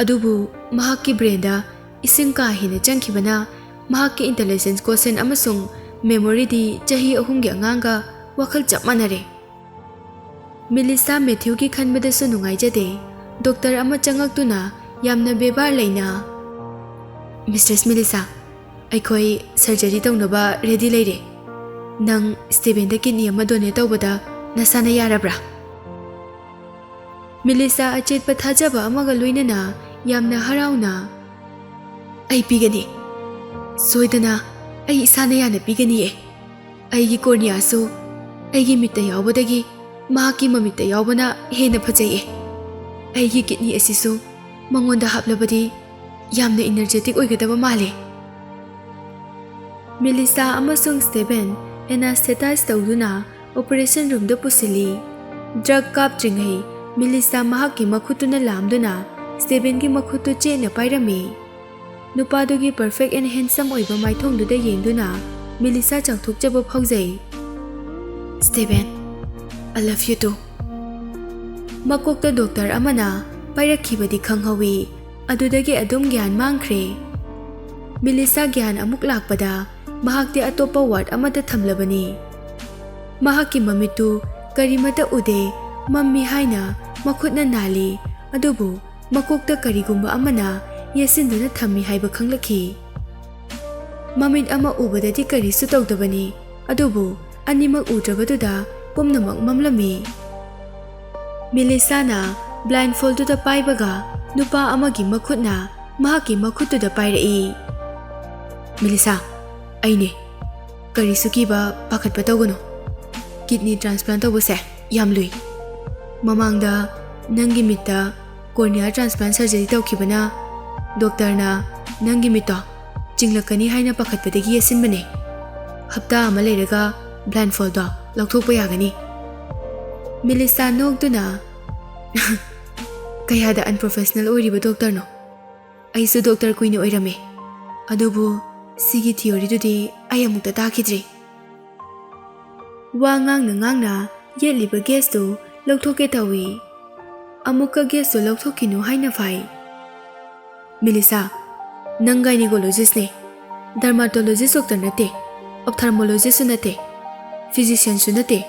ꯑꯗꯨꯕꯨ ꯃꯍꯥꯛꯀꯤ ꯕ꯭ꯔꯦꯟꯗ ꯏꯁꯤꯡ ꯀꯥ ꯍꯦꯟꯅ ꯆꯪꯈꯤꯕꯅ ꯃꯍꯥꯛꯀꯤ ꯏꯟꯇꯦꯂꯤꯖꯦꯟꯁ ꯀꯣꯁꯦꯟ ꯑꯃꯁꯨꯡ ꯃꯦꯃꯣꯔꯤꯗꯤ ꯆꯍꯤ ꯑꯍꯨꯝꯒꯤ ꯑꯉꯥꯡꯒ ꯋꯥꯈꯜ ꯆꯞ ꯃꯥꯟꯅꯔꯦ꯫" ꯃꯤꯂꯤꯁꯥ ꯃꯦꯊ꯭ꯌꯨꯒꯤ ꯈꯟꯕꯗꯁꯨ ꯅꯨꯡꯉꯥꯏꯖꯗꯦ꯫ ꯗꯣꯛꯇꯔ ꯑꯃ ꯆꯪꯉꯛꯇꯨꯅ ꯌꯥꯝꯅ ꯕꯦꯕꯥꯔ ꯂꯩꯅ, "ꯃꯤꯁꯇ꯭ꯔꯦꯁ ꯃꯤꯂꯤꯁꯥ, ꯑꯩꯈꯣꯏ ꯁꯔꯖꯔꯤ ꯇꯧꯅꯕ ꯔꯦꯗꯤ ꯂꯩꯔꯦ꯫ ꯅꯪ ꯁ꯭ꯇꯦꯕꯦꯟꯗ ꯀꯤꯗꯅꯤ ꯑꯃ ꯗꯣꯅꯦꯠ ꯇꯧꯕꯗ ꯅꯁꯥꯅ ꯌꯥꯔꯕ꯭ꯔꯥ?" ꯃꯤꯂꯤꯁꯥ ꯑꯆꯦꯠꯄ ꯊꯥꯖꯕ ꯑꯃꯒ ꯂꯣꯏꯅꯅ ꯌꯥꯝꯅ ꯍꯔꯥꯎꯅ, "ꯑꯩ ꯄꯤꯒꯅꯤ꯫ ꯁꯣꯏꯗꯅ ꯑꯩ ꯏꯁꯥꯅ ꯌꯥꯅ ꯄꯤꯒꯅꯤꯌꯦ꯫ ꯑꯩꯒꯤ ꯀꯣꯔꯅꯤꯌꯥꯁꯨ ꯑꯩꯒꯤ ꯃꯤꯠꯇ ꯌꯥꯎꯕꯗꯒꯤ ꯃꯍꯥꯛꯀꯤ ꯃꯃꯤꯠꯇ ꯌꯥꯎꯕꯅ ꯍꯦꯟꯅ ꯐꯖꯩꯌꯦ꯫ ꯑꯩꯒꯤ ꯀꯤꯗꯅꯤ ꯑꯁꯤꯁꯨ ꯃꯉꯣꯟꯗ ꯍꯥꯞꯂꯕꯗꯤ ꯌꯥꯝꯅ ꯏꯅꯔꯖꯦꯇꯤꯛ ꯑꯣꯏꯒꯗꯕ ꯃꯥꯜꯂꯦ꯫" ꯃꯤꯂꯤꯁꯥ ꯑꯃꯁꯨꯡ ꯁ꯭ꯇꯦꯕꯦꯟ ꯑꯦꯅꯥꯁꯊꯦꯇꯥꯏꯖ ꯇꯧꯗꯨꯅ ꯑꯣꯄꯔꯦꯁꯟ ꯔꯨꯝꯗ ꯄꯨꯁꯤꯜꯂꯤ꯫ ꯗ꯭ꯔꯒ ꯀꯥꯞꯇ꯭ꯔꯤꯉꯩ ꯃꯤꯂꯤꯁꯥ ꯃꯍꯥꯛꯀꯤ ꯃꯈꯨꯠꯇꯨꯅ ꯂꯥꯝꯗꯨꯅ ꯁ꯭ꯇꯦꯕꯦꯟꯒꯤ ꯃꯈꯨꯠꯇꯨ ꯆꯦꯠꯅ ꯄꯥꯏꯔꯝꯃꯤ꯫ ꯅꯨꯄꯥꯗꯨꯒꯤ ꯄꯔꯐꯦꯛ ꯑꯦꯟ ꯍꯦꯟꯁꯝ ꯑꯣꯏꯕ ꯃꯥꯏꯊꯣꯡꯗꯨꯗ ꯌꯦꯡꯗꯨꯅ ꯃꯤꯂꯤꯁꯥ ꯆꯥꯎꯊꯣꯛꯆꯕ ꯐꯥꯎꯖꯩ꯫ "ꯁ꯭ꯇꯦꯕꯦꯟ, I love you too." ꯃꯀꯣꯛꯇ ꯗꯣꯛꯇꯔ ꯑꯃꯅ ꯄꯥꯏꯔꯛꯈꯤꯕꯗꯤ ꯈꯪꯍꯧꯏ꯫ ꯑꯗꯨꯗꯒꯤ ꯑꯗꯨꯝ ꯒ꯭ꯌꯥꯟ ꯃꯥꯡꯈ꯭ꯔꯦ꯫ ꯃꯤꯂꯤꯁꯥ ꯒ꯭ꯌꯥꯟ ꯑꯃꯨꯛ ꯂꯥꯛꯄꯗ ꯃꯍꯥꯛꯇꯤ ꯑꯇꯣꯞꯄ ꯋꯥꯔꯗ ꯑꯃꯗ ꯊꯝꯂꯕꯅꯤ꯫ ꯃꯍꯥꯛꯀꯤ ꯃꯃꯤꯠꯇꯨ ꯀꯔꯤꯃꯠꯇ ꯎꯗꯦ, ꯃꯝꯃꯤ ꯍꯥꯏꯅ ꯃꯈꯨꯠꯅ ꯅꯥꯜꯂꯤ, ꯑꯗꯨꯕꯨ ꯃꯀꯣꯛꯇ ꯀꯔꯤꯒꯨꯝꯕ ꯑꯃꯅ ꯌꯦꯠꯁꯤꯟꯗꯨꯅ ꯊꯝꯃꯤ ꯍꯥꯏꯕ ꯈꯪꯂꯛꯈꯤ꯫ ꯃꯃꯤꯠ ꯑꯃ ꯎꯕꯗꯗꯤ ꯀꯔꯤꯁꯨ ꯇꯧꯗꯕꯅꯤ, ꯑꯗꯨꯕꯨ ꯑꯅꯤꯃꯛ ꯎꯗ꯭ꯔꯕꯗꯨꯗ ꯄꯨꯝꯅꯃꯛ ꯃꯝꯂꯝꯃꯤ꯫ ꯃꯤꯂꯤꯁꯥꯅ ꯕ꯭ꯂꯥꯏꯟꯐꯣꯜꯗꯨꯗ ꯄꯥꯏꯕꯒ ꯅꯨꯄꯥ ꯑꯃꯒꯤ ꯃꯈꯨꯠꯅ ꯃꯍꯥꯛꯀꯤ ꯃꯈꯨꯠꯇꯨꯗ ꯄꯥꯏꯔꯛꯏ꯫ "ꯃꯤꯂꯤꯁꯥ, ꯑꯩꯅꯦ꯫ ꯀꯔꯤꯁꯨ ꯀꯤꯕ ꯄꯥꯈꯠꯄ ꯇꯧꯒꯅꯨ꯫ ꯀꯤꯗꯅꯤ ꯇ꯭ꯔꯥꯟꯁꯄ꯭ꯂꯥꯟ ꯇꯧꯕꯁꯦ ꯌꯥꯝ ꯂꯨꯏ꯫ ꯃꯃꯥꯡꯗ ꯅꯪꯒꯤ ꯃꯤꯠꯇ ꯀꯣꯔꯅꯤꯌꯥ ꯇ꯭ꯔꯥꯟꯁꯄ꯭ꯂꯥꯟ ꯁꯔꯖꯔꯤ ꯇꯧꯈꯤꯕꯅ ꯗꯣꯛꯇꯔꯅ ꯅꯪꯒꯤ ꯃꯤꯠꯇꯣ ꯆꯤꯡꯂꯛꯀꯅꯤ ꯍꯥꯏꯅ ꯄꯥꯈꯠꯄꯗꯒꯤ ꯌꯦꯠꯁꯤꯟꯕꯅꯦ꯫ ꯍꯞꯇꯥ ꯑꯃ ꯂꯩꯔꯒ ꯕ꯭ꯂꯥꯏꯟꯐꯣꯜꯗꯣ ꯂꯧꯊꯣꯛꯄ ꯌꯥꯒꯅꯤ꯫" ꯃꯤꯂꯤꯁꯥ ꯅꯣꯛꯇꯨꯅ, "ꯀꯌꯥꯗ ꯑꯟꯄ꯭ꯔꯣꯐꯦꯁꯅꯦꯜ ꯑꯣꯏꯔꯤꯕ ꯗꯣꯛꯇꯔꯅꯣ! ꯑꯩꯁꯨ ꯗꯣꯛꯇꯔ ꯀꯨꯏꯅ ꯑꯣꯏꯔꯝꯃꯦ, ꯑꯗꯨꯕꯨ ꯁꯤꯒꯤ ꯊꯤꯑꯣꯔꯤꯗꯨꯗꯤ ꯑꯩ ꯑꯃꯨꯛꯇ ꯇꯥꯈꯤꯗ꯭ꯔꯤ꯫" ꯋꯥ ꯉꯥꯡꯅ ꯉꯥꯡꯅ ꯌꯦꯠꯂꯤꯕ ꯒꯦꯁꯇꯨ ꯂꯧꯊꯣꯛꯀꯦ ꯇꯧꯏ꯫ ꯑꯃꯨꯛꯀ ꯒꯦꯁꯇꯨ ꯂꯧꯊꯣꯛꯈꯤꯅꯨ ꯍꯥꯏꯅ ꯐꯥꯏ꯫ "ꯃꯤꯂꯤꯁꯥ, ꯅꯪ ꯒꯥꯏꯅꯤꯀꯣꯂꯣꯖꯤꯁꯅꯦ, ꯗꯔꯃꯥꯇꯣꯂꯣꯖꯤꯁ ꯗꯣꯛꯇꯔ ꯅꯠꯇꯦ, ꯑꯣꯞꯊꯥꯜꯃꯣꯂꯣꯖꯤꯁꯁꯨ ꯅꯠꯇꯦ, ꯐꯤꯖꯤꯁꯤꯌꯟꯁꯨ ꯅꯠꯇꯦ꯫"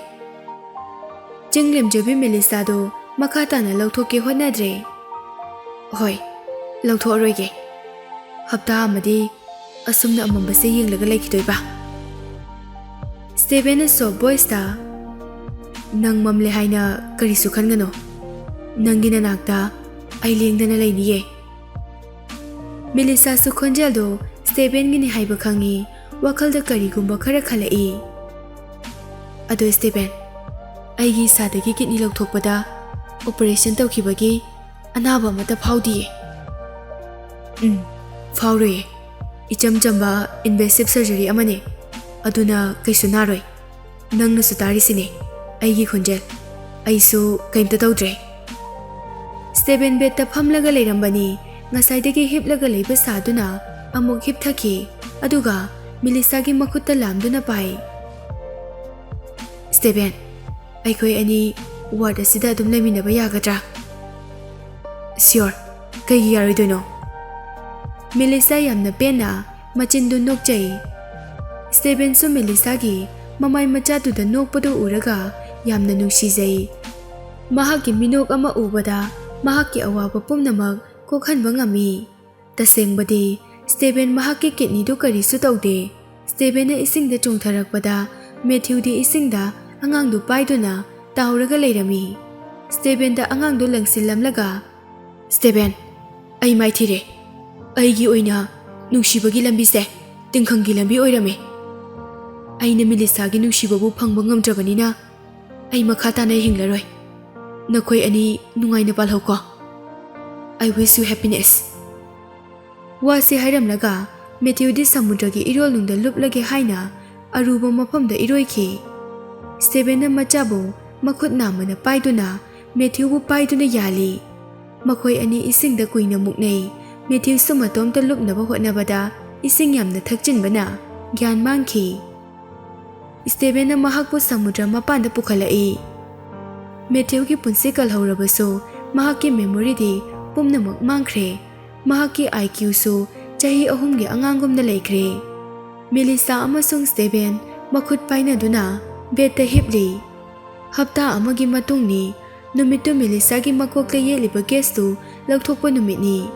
ꯆꯤꯡ ꯂꯦꯝꯖꯕꯤ ꯃꯤꯂꯤꯁꯥꯗꯨ ꯃꯈꯥ ꯇꯥꯅ ꯂꯧꯊꯣꯛꯀꯦ ꯍꯣꯠꯅꯗ꯭ꯔꯦ꯫ "ꯍꯣꯏ, ꯂꯧꯊꯣꯛꯑꯔꯣꯏꯒꯦ꯫ ꯍꯞꯇꯥ ꯑꯃꯗꯤ ꯑꯁꯨꯝꯅ ꯑꯃꯝꯕꯁꯦ ꯌꯦꯡꯂꯒ ꯂꯩꯈꯤꯗꯣꯏꯕ?" ꯁ꯭ꯇꯦꯕꯦꯟꯅ ꯁꯣꯐ ꯚꯣꯏꯁꯇ, "ꯅꯪ ꯃꯝꯂꯦ ꯍꯥꯏꯅ ꯀꯔꯤꯁꯨ ꯈꯟꯒꯅꯨ꯫ ꯅꯪꯒꯤ ꯅꯅꯥꯛꯇ ꯑꯩ ꯂꯦꯡꯗꯅ ꯂꯩꯅꯤꯌꯦ꯫ ꯃꯦꯂꯤꯁꯥꯁꯨ ꯈꯣꯟꯖꯦꯜꯗꯣ ꯁ꯭ꯇꯦꯕꯦꯟꯒꯤꯅꯤ ꯍꯥꯏꯕ ꯈꯪꯉꯤ꯫ ꯋꯥꯈꯜꯗ ꯀꯔꯤꯒꯨꯝꯕ ꯈꯔ ꯈꯜꯂꯛꯏ꯫ "ꯑꯗꯣ ꯁ꯭ꯇꯦꯕꯦꯟ, ꯑꯩꯒꯤ ꯏꯁꯥꯗꯒꯤ ꯀꯤꯗꯅꯤ ꯂꯧꯊꯣꯛꯄꯗ ꯑꯣꯄꯔꯦꯁꯟ ꯇꯧꯈꯤꯕꯒꯤ ꯑꯅꯥꯕ ꯑꯃꯠꯇ ꯐꯥꯎꯗꯤꯌꯦ?" "ꯎꯝ, ꯐꯥꯎꯔꯣꯏꯌꯦ꯫ ꯏꯆꯝ ꯆꯝꯕ invasive surgery ꯑꯃꯅꯦ꯫ ꯑꯗꯨꯅ ꯀꯩꯁꯨ ꯅꯥꯔꯣꯏ꯫ ꯅꯪꯅꯁꯨ ꯇꯥꯔꯤꯁꯤꯅꯦ ꯑꯩꯒꯤ ꯈꯣꯟꯖꯦꯜ꯫ ꯑꯩꯁꯨ ꯀꯩꯝꯇ ꯇꯧꯗ꯭ꯔꯦ꯫" ꯁ꯭ꯇꯦꯕꯦꯟ ꯕꯦꯗꯇ ꯐꯝꯂꯒ ꯂꯩꯔꯝꯕꯅꯤ꯫ ꯉꯁꯥꯏꯗꯒꯤ ꯍꯤꯞꯂꯒ ꯂꯩꯕ ꯁꯥꯗꯨꯅ ꯑꯃꯨꯛ ꯍꯤꯞꯊꯈꯤ꯫ ꯑꯗꯨꯒ ꯃꯤꯂꯤꯁꯥꯒꯤ ꯃꯈꯨꯠꯇ ꯂꯥꯝꯗꯨꯅ ꯄꯥꯏ꯫ "ꯁ꯭ꯇꯦꯕꯦꯟ, ꯑꯩꯈꯣꯏ ꯑꯅꯤ ꯋꯥꯔꯗ ꯑꯁꯤꯗ ꯑꯗꯨꯝ ꯂꯩꯃꯤꯟꯅꯕ ꯌꯥꯒꯗ꯭ꯔꯥ?" "ꯁꯤꯌꯣꯔ, ꯀꯩꯒꯤ ꯌꯥꯔꯣꯏꯗꯣꯏꯅꯣ?" ꯃꯦꯂꯤꯁꯥ ꯌꯥꯝꯅ ꯄꯦꯟꯅ ꯃꯆꯤꯟꯗꯨ ꯅꯣꯛꯆꯩ꯫ ꯁ꯭ꯇꯦꯕꯦꯟꯁꯨ ꯃꯦꯂꯤꯁꯥꯒꯤ ꯃꯃꯥꯏ ꯃꯆꯥꯗꯨꯗ ꯅꯣꯛꯄꯗꯨ ꯎꯔꯒ ꯌꯥꯝꯅ ꯅꯨꯡꯁꯤꯖꯩ꯫ ꯃꯍꯥꯛꯀꯤ ꯃꯤꯅꯣꯛ ꯑꯃ ꯎꯕꯗ ꯃꯍꯥꯛꯀꯤ ꯑꯋꯥꯕ ꯄꯨꯝꯅꯃꯛ ꯀꯣꯛꯍꯟꯕ ꯉꯝꯃꯤ꯫ ꯇꯁꯦꯡꯕꯗꯤ, ꯁ꯭ꯇꯦꯕꯦꯟ ꯃꯍꯥꯛꯀꯤ ꯀꯤꯗꯅꯤꯗꯨ ꯀꯔꯤꯁꯨ ꯇꯧꯗꯦ꯫ ꯁ꯭ꯇꯦꯕꯦꯟꯅ ꯏꯁꯤꯡꯗ ꯆꯣꯡꯊꯔꯛꯄꯗ ꯃꯦꯊ꯭ꯌꯨꯗꯤ ꯏꯁꯤꯡꯗ ꯑꯉꯥꯡꯗꯨ ꯄꯥꯏꯗꯨꯅ ꯇꯥꯎꯔꯒ ꯂꯩꯔꯝꯃꯤ꯫ ꯁ꯭ꯇꯦꯕꯦꯟꯗ ꯑꯉꯥꯡꯗꯨ ꯂꯪꯁꯤꯜꯂꯝꯂꯒ, "ꯁ꯭ꯇꯦꯕꯦꯟ, ꯑꯩ ꯃꯥꯏꯊꯤꯔꯦ꯫ ꯑꯩꯒꯤ ꯑꯣꯏꯅ ꯅꯨꯡꯁꯤꯕꯒꯤ ꯂꯝꯕꯤꯁꯦ ꯇꯤꯡꯈꯪꯒꯤ ꯂꯝꯕꯤ ꯑꯣꯏꯔꯝꯃꯦ꯫ ꯑꯩꯅ ꯃꯤꯂꯤꯁꯥꯒꯤ ꯅꯨꯡꯁꯤꯕꯕꯨ ꯐꯪꯕ ꯉꯝꯗ꯭ꯔꯕꯅꯤꯅ ꯑꯩ ꯃꯈꯥ ꯇꯥꯅ ꯍꯤꯡꯂꯔꯣꯏ꯫ ꯅꯈꯣꯏ ꯑꯅꯤ ꯅꯨꯡꯉꯥꯏꯅ ꯄꯥꯜꯍꯧꯀꯣ꯫ I wish you happiness." ꯋꯥꯁꯤ ꯍꯥꯏꯔꯝꯂꯒ ꯃꯦꯊ꯭ꯌꯨꯗꯤ ꯁꯃꯨꯗ꯭ꯔꯒꯤ ꯏꯔꯣꯜꯅꯨꯡꯗ ꯂꯨꯞꯂꯒꯦ ꯍꯥꯏꯅ ꯑꯔꯨꯕ ꯃꯐꯝꯗ ꯏꯔꯣꯏꯈꯤ꯫ ꯁ꯭ꯇꯦꯕꯦꯟꯅ ꯃꯆꯥꯕꯨ ꯃꯈꯨꯠ ꯅꯥꯝꯃꯅ ꯄꯥꯏꯗꯨꯅ ꯃꯦꯊ꯭ꯌꯨꯕꯨ ꯄꯥꯏꯗꯨꯅ ꯌꯥꯜꯂꯤ꯫ ꯃꯈꯣꯏ ꯑꯅꯤ ꯏꯁꯤꯡꯗ ꯀꯨꯏꯅ ꯃꯨꯛꯅꯩ꯫ ꯃꯦꯊ꯭ꯌꯨꯁꯨ ꯃꯇꯣꯝꯇ ꯂꯨꯞꯅꯕ ꯍꯣꯠꯅꯕꯗ ꯏꯁꯤꯡ ꯌꯥꯝꯅ ꯊꯛꯆꯤꯟꯕꯅ ꯒ꯭ꯌꯥꯟ ꯃꯥꯡꯈꯤ꯫ ꯁ꯭ꯇꯦꯕꯦꯟꯅ ꯃꯍꯥꯛꯄꯨ ꯁꯃꯨꯗ꯭ꯔ ꯃꯄꯥꯟꯗ ꯄꯨꯈꯠꯂꯛꯏ꯫ ꯃꯦꯊ꯭ꯌꯨꯒꯤ ꯄꯨꯟꯁꯤ ꯀꯜꯍꯧꯔꯕꯁꯨ, ꯃꯍꯥꯛꯀꯤ ꯃꯦꯃꯣꯔꯤꯗꯤ ꯄꯨꯝꯅꯃꯛ ꯃꯥꯡꯈ꯭ꯔꯦ꯫ ꯃꯍꯥꯛꯀꯤ IQꯁꯨ ꯆꯍꯤ ꯑꯍꯨꯝꯒꯤ ꯑꯉꯥꯡꯒꯨꯝꯅ ꯂꯩꯈ꯭ꯔꯦ꯫ ꯃꯦꯂꯤꯁꯥ ꯑꯃꯁꯨꯡ ꯁ꯭ꯇꯦꯕꯦꯟ ꯃꯈꯨꯠ ꯄꯥꯏꯅꯗꯨꯅ ꯕꯦꯗꯇ ꯍꯤꯞꯂꯤ꯫ ꯍꯞꯇꯥ ꯑꯃꯒꯤ ꯃꯇꯨꯡꯅꯤ꯫ ꯅꯨꯃꯤꯠꯇꯨ ꯃꯦꯂꯤꯁꯥꯒꯤ ꯃꯀꯣꯛꯇ ꯌꯦꯠꯂꯤꯕ ꯀꯦꯁꯇꯨ ꯂꯧꯊꯣꯛꯄ ꯅꯨꯃꯤꯠꯅꯤ꯫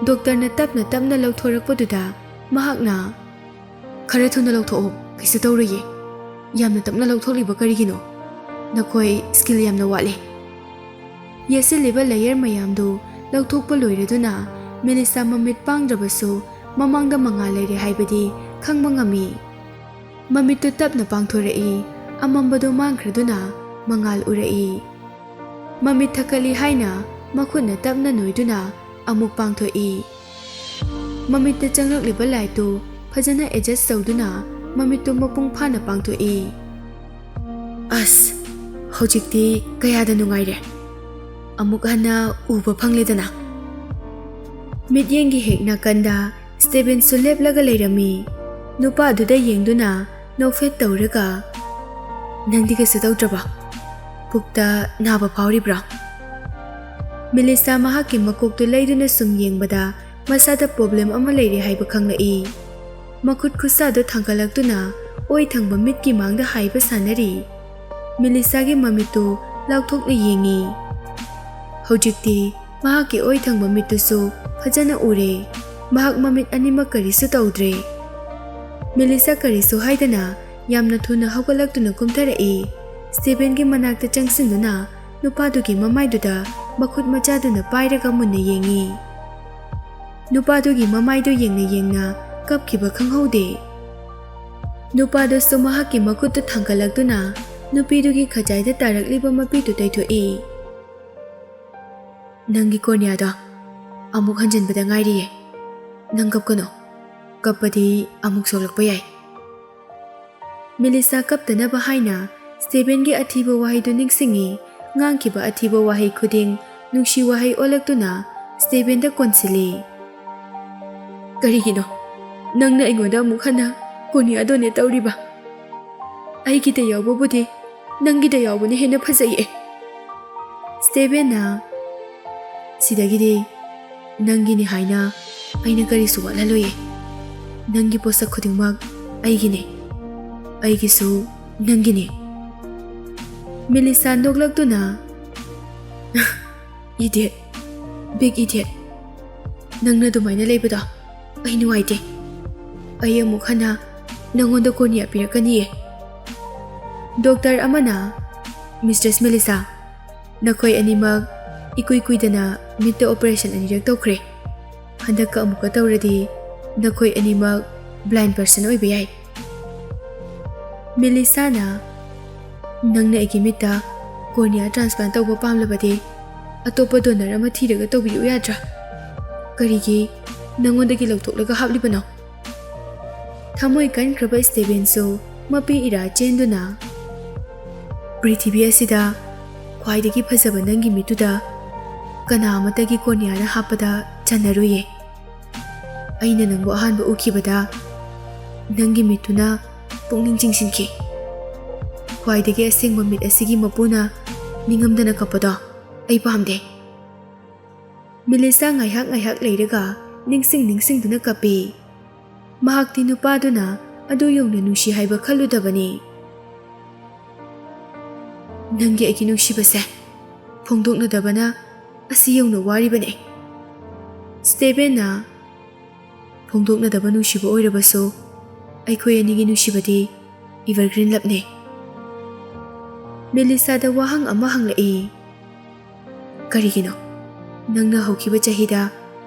ꯗꯣꯛꯇꯔꯅ ꯇꯞꯅ ꯇꯞꯅ ꯂꯧꯊꯣꯔꯛꯄꯗꯨꯗ ꯃꯍꯥꯛꯅ, "ꯈꯔ ꯊꯨꯅ ꯂꯧꯊꯣꯛꯑꯣ, ꯀꯩꯁꯨ ꯇꯧꯔꯣꯏꯌꯦ꯫ ꯌꯥꯝꯅ ꯇꯞꯅ ꯂꯧꯊꯣꯛꯂꯤꯕ ꯀꯔꯤꯒꯤꯅꯣ? ꯅꯈꯣꯏ ꯁ꯭ꯀꯤꯜ ꯌꯥꯝꯅ ꯋꯥꯠꯂꯦ꯫" ꯌꯦꯠꯁꯤꯜꯂꯤꯕ ꯂꯦꯌꯔ ꯃꯌꯥꯝꯗꯨ ꯂꯧꯊꯣꯛꯄ ꯂꯣꯏꯔꯗꯨꯅ ꯃꯦꯂꯤꯁꯥ ꯃꯃꯤꯠ ꯄꯥꯡꯗ꯭ꯔꯕꯁꯨ ꯃꯃꯥꯡꯗ ꯃꯉꯥꯜ ꯂꯩꯔꯦ ꯍꯥꯏꯕꯗꯤ ꯈꯪꯕ ꯉꯝꯃꯤ꯫ ꯃꯃꯤꯠꯇꯨ ꯇꯞꯅ ꯄꯥꯡꯊꯣꯔꯛꯏ꯫ ꯑꯃꯝꯕꯗꯨ ꯃꯥꯡꯈ꯭ꯔꯗꯨꯅ ꯃꯉꯥꯜ ꯎꯔꯛꯏ꯫ ꯃꯃꯤꯠ ꯊꯛꯀꯠꯂꯤ ꯍꯥꯏꯅ ꯃꯈꯨꯠꯅ ꯇꯞꯅ ꯅꯣꯏꯗꯨꯅ ꯑꯃꯨꯛ ꯄꯥꯡꯊꯣꯛꯏ꯫ ꯃꯃꯤꯠꯇ ꯆꯪꯂꯛꯂꯤꯕ ꯂꯥꯏꯠꯇꯨ ꯐꯖꯅ ꯑꯦꯗꯖꯁ ꯇꯧꯗꯨꯅ ꯃꯃꯤꯠꯇꯨ ꯃꯄꯨꯡ ꯐꯥꯅ ꯄꯥꯡꯊꯣꯛꯏ꯫ ꯑꯁ, ꯍꯧꯖꯤꯛꯇꯤ ꯀꯌꯥꯗ ꯅꯨꯡꯉꯥꯏꯔꯦ꯫ ꯑꯃꯨꯛ ꯍꯟꯅ ꯎꯕ ꯐꯪꯂꯦꯗꯅ꯫ ꯃꯤꯠꯌꯦꯡꯒꯤ ꯍꯦꯛ ꯅꯥꯀꯟꯗ ꯁ꯭ꯇꯦꯕꯦꯟꯁꯨ ꯂꯦꯞꯂꯒ ꯂꯩꯔꯝꯃꯤ꯫ ꯅꯨꯄꯥꯗꯨꯗ ꯌꯦꯡꯗꯨꯅ ꯅꯣꯛꯐꯦꯠ ꯇꯧꯔꯒ, "ꯅꯪꯗꯤ ꯀꯩꯁꯨ ꯇꯧꯗ꯭ꯔꯕꯣ? ꯄꯨꯛꯇ ꯅꯥꯕ ꯐꯥꯎꯔꯤꯕ꯭ꯔꯣ?" ꯃꯦꯂꯤꯁꯥ ꯃꯍꯥꯛꯀꯤ ꯃꯀꯣꯛꯇꯨ ꯂꯩꯗꯨꯅ ꯁꯨꯝ ꯌꯦꯡꯕꯗ ꯃꯁꯥꯗ ꯄ꯭ꯔꯣꯕ꯭ꯂꯦꯝ ꯑꯃ ꯂꯩꯔꯦ ꯍꯥꯏꯕ ꯈꯪꯂꯛꯏ꯫ ꯃꯈꯨꯠ ꯈꯨꯠꯁꯥꯗꯨ ꯊꯥꯡꯒꯠꯂꯛꯇꯨꯅ ꯑꯣꯏ ꯊꯪꯕ ꯃꯤꯠꯀꯤ ꯃꯥꯡꯗ ꯍꯥꯏꯕ ꯁꯥꯟꯅꯔꯤ꯫ ꯃꯦꯂꯤꯁꯥꯒꯤ ꯃꯃꯤꯠꯇꯨ ꯂꯥꯎꯊꯣꯛꯅ ꯌꯦꯡꯉꯤ꯫ ꯍꯧꯖꯤꯛꯇꯤ ꯃꯍꯥꯛꯀꯤ ꯑꯣꯏ ꯊꯪꯕ ꯃꯤꯠꯇꯨꯁꯨ ꯐꯖꯅ ꯎꯔꯦ꯫ ꯃꯍꯥꯛ ꯃꯃꯤꯠ ꯑꯅꯤꯃꯛ ꯀꯔꯤꯁꯨ ꯇꯧꯗ꯭ꯔꯦ꯫ ꯃꯦꯂꯤꯁꯥ ꯀꯔꯤꯁꯨ ꯍꯥꯏꯗꯅ ꯌꯥꯝꯅ ꯊꯨꯅ ꯍꯧꯒꯠꯂꯛꯇꯨꯅ ꯀꯨꯝꯊꯔꯛꯏ꯫ ꯁ꯭ꯇꯦꯕꯦꯟꯒꯤ ꯃꯅꯥꯛꯇ ꯆꯪꯁꯤꯟꯗꯨꯅ ꯅꯨꯄꯥꯗꯨꯒꯤ ꯃꯃꯥꯏꯗꯨꯗ ꯃꯈꯨꯠ ꯃꯆꯥꯗꯨꯅ ꯄꯥꯏꯔꯒ ꯃꯨꯟꯅ ꯌꯦꯡꯉꯤ꯫ ꯅꯨꯄꯥꯗꯨꯒꯤ ꯃꯃꯥꯏꯗꯨ ꯌꯦꯡꯅ ꯌꯦꯡꯅ ꯀꯞꯈꯤꯕ ꯈꯪꯍꯧꯗꯦ꯫ ꯅꯨꯄꯥꯗꯨꯁꯨ ꯃꯍꯥꯛꯀꯤ ꯃꯈꯨꯠꯇꯨ ꯊꯥꯡꯒꯠꯂꯛꯇꯨꯅ ꯅꯨꯄꯤꯗꯨꯒꯤ ꯈꯖꯥꯏꯗ ꯇꯥꯔꯛꯂꯤꯕ ꯃꯄꯤꯗꯨ ꯇꯩꯊꯣꯛꯏ꯫ "ꯅꯪꯒꯤ ꯀꯣꯔꯅꯤꯌꯥꯗꯣ ꯑꯃꯨꯛ ꯍꯟꯖꯤꯟꯕꯗ ꯉꯥꯏꯔꯤꯌꯦ꯫ ꯅꯪ ꯀꯞꯀꯅꯨ꯫ ꯀꯞꯄꯗꯤ ꯑꯃꯨꯛ ꯁꯣꯛꯂꯛꯄ ꯌꯥꯏ꯫" ꯃꯦꯂꯤꯁꯥ ꯀꯞꯇꯅꯕ ꯍꯥꯏꯅ ꯁ꯭ꯇꯦꯕꯦꯟꯒꯤ ꯑꯊꯤꯕ ꯋꯥꯍꯩꯗꯨ ꯅꯤꯡꯁꯤꯡꯉꯤ꯫ ꯉꯥꯡꯈꯤꯕ ꯑꯊꯤꯕ ꯋꯥꯍꯩ ꯈꯨꯗꯤꯡ ꯅꯨꯡꯁꯤ ꯋꯥꯍꯩ ꯑꯣꯜꯂꯛꯇꯨꯅ ꯁ꯭ꯇꯦꯕꯦꯟꯗ ꯀꯣꯟꯁꯤꯜꯂꯤ꯫ "ꯀꯔꯤꯒꯤꯅꯣ ꯅꯪꯅ ꯑꯩꯉꯣꯟꯗ ꯑꯃꯨꯛ ꯍꯟꯅ ꯀꯣꯔꯅꯤꯌꯥꯗꯣꯅꯦ ꯇꯧꯔꯤꯕ? ꯑꯩꯒꯤꯗ ꯌꯥꯎꯕꯕꯨꯗꯤ ꯅꯪꯒꯤꯗ ꯌꯥꯎꯕꯅ ꯍꯦꯟꯅ ꯐꯖꯩꯌꯦ꯫" ꯁ꯭ꯇꯦꯕꯦꯟꯅ, "ꯁꯤꯗꯒꯤꯗꯤ ꯅꯪꯒꯤꯅꯤ ꯍꯥꯏꯅ ꯑꯩꯅ ꯀꯔꯤꯁꯨ ꯋꯥꯠꯍꯜꯂꯣꯏꯌꯦ꯫ ꯅꯪꯒꯤ ꯄꯣꯠꯁꯛ ꯈꯨꯗꯤꯡꯃꯛ ꯑꯩꯒꯤꯅꯦ꯫ ꯑꯩꯒꯤꯁꯨ ꯅꯪꯒꯤꯅꯦ꯫" ꯃꯦꯂꯤꯁꯥ ꯅꯣꯛꯂꯛꯇꯨꯅ, "Idiot, big idiot꯫ ꯅꯪꯅ ꯑꯗꯨꯃꯥꯏꯅ ꯂꯩꯕꯗꯣ ꯑꯩ ꯅꯨꯡꯉꯥꯏꯇꯦ꯫ ꯑꯩ ꯑꯃꯨꯛ ꯍꯟꯅ ꯅꯪꯉꯣꯟꯗ ꯀꯣꯔꯅꯤꯌꯥ ꯄꯤꯔꯛꯀꯅꯤꯌꯦ꯫" ꯗꯣꯛꯇꯔ ꯑꯃꯅ, "Mistress ꯃꯦꯂꯤꯁꯥ, ꯅꯈꯣꯏ ꯑꯅꯤꯃꯛ ꯏꯀꯨꯏ ꯀꯨꯏꯗꯅ ꯃꯤꯠꯇ operation ꯑꯅꯤꯔꯛ ꯇꯧꯈ꯭ꯔꯦ꯫ ꯍꯟꯗꯛꯀ ꯑꯃꯨꯛꯀ ꯇꯧꯔꯗꯤ ꯅꯈꯣꯏ ꯑꯅꯤꯃꯛ blind person ꯑꯣꯏꯕ ꯌꯥꯏ꯫ ꯃꯦꯂꯤꯁꯥꯅ, "ꯅꯪꯅ ꯑꯩꯒꯤ ꯃꯤꯠꯇ cornea transplant ꯇꯧꯕ ꯄꯥꯝꯂꯕꯗꯤ ꯑꯇꯣꯞꯄ donor ꯑꯃ ꯊꯤꯔꯒ ꯇꯧꯕꯤꯌꯨ ꯌꯥꯗ꯭ꯔꯥ? ꯀꯔꯤꯒꯤ ꯅꯪꯉꯣꯟꯗꯒꯤ ꯂꯧꯊꯣꯛꯂꯒ ꯍꯥꯞꯂꯤꯕꯅꯣ?" ꯊꯃꯣꯏ ꯀꯟꯈ꯭ꯔꯕ ꯁ꯭ꯇꯦꯕꯦꯟꯁꯨ ꯃꯄꯤ ꯏꯔꯥ ꯆꯦꯟꯗꯨꯅ, "ꯄ꯭ꯔꯤꯊꯤꯕꯤ ꯑꯁꯤꯗ ꯈ꯭ꯋꯥꯏꯗꯒꯤ ꯐꯖꯕ ꯅꯪꯒꯤ ꯃꯤꯠꯇꯨꯗ ꯀꯅꯥ ꯑꯃꯠꯇꯒꯤ corneaꯅ ꯍꯥꯞꯄꯗ ꯆꯟꯅꯔꯣꯏꯌꯦ꯫ ꯑꯩꯅ ꯅꯪꯕꯨ ꯑꯍꯥꯟꯕ ꯎꯈꯤꯕꯗ ꯅꯪꯒꯤ ꯃꯤꯠꯇꯨꯅ ꯄꯨꯛꯅꯤꯡ ꯆꯤꯡꯁꯤꯟꯈꯤ꯫ ꯈ꯭ꯋꯥꯏꯗꯒꯤ ꯑꯁꯦꯡꯕ ꯃꯤꯠ ꯑꯁꯤꯒꯤ ꯃꯄꯨꯅ ꯅꯤꯡꯉꯝꯗꯅ ꯀꯞꯄꯗꯣ ꯑꯩ ꯄꯥꯝꯗꯦ꯫" ꯃꯦꯂꯤꯁꯥ ꯉꯥꯏꯍꯥꯛ ꯉꯥꯏꯍꯥꯛ ꯂꯩꯔꯒ ꯅꯤꯡꯁꯤꯡ ꯅꯤꯡꯁꯤꯡꯗꯨꯅ ꯀꯞꯄꯤ꯫ ꯃꯍꯥꯛꯇꯤ ꯅꯨꯄꯥꯗꯨꯅ ꯑꯗꯨ ꯌꯧꯅ ꯅꯨꯡꯁꯤ ꯍꯥꯏꯕ ꯈꯜꯂꯨꯗꯕꯅꯤ꯫ "ꯅꯪꯒꯤ ꯑꯩꯒꯤ ꯅꯨꯡꯁꯤꯕꯁꯦ ꯐꯣꯡꯗꯣꯛꯅꯗꯕꯅ ꯑꯁꯤ ꯌꯧꯅ ꯋꯥꯔꯤꯕꯅꯦ꯫" ꯁ꯭ꯇꯦꯕꯦꯟꯅ, "ꯐꯣꯡꯗꯣꯛꯅꯗꯕ ꯅꯨꯡꯁꯤꯕ ꯑꯣꯏꯔꯕꯁꯨ ꯑꯩꯈꯣꯏ ꯑꯅꯤꯒꯤ ꯅꯨꯡꯁꯤꯕꯗꯤ evergreen loveꯅꯦ꯫" ꯃꯦꯂꯤꯁꯥꯗ ꯋꯥꯍꯪ ꯑꯃ ꯍꯪꯂꯛꯏ꯫ "ꯀꯔꯤꯒꯤꯅꯣ ꯅꯪꯅ ꯍꯧꯈꯤꯕ ꯆꯍꯤꯗ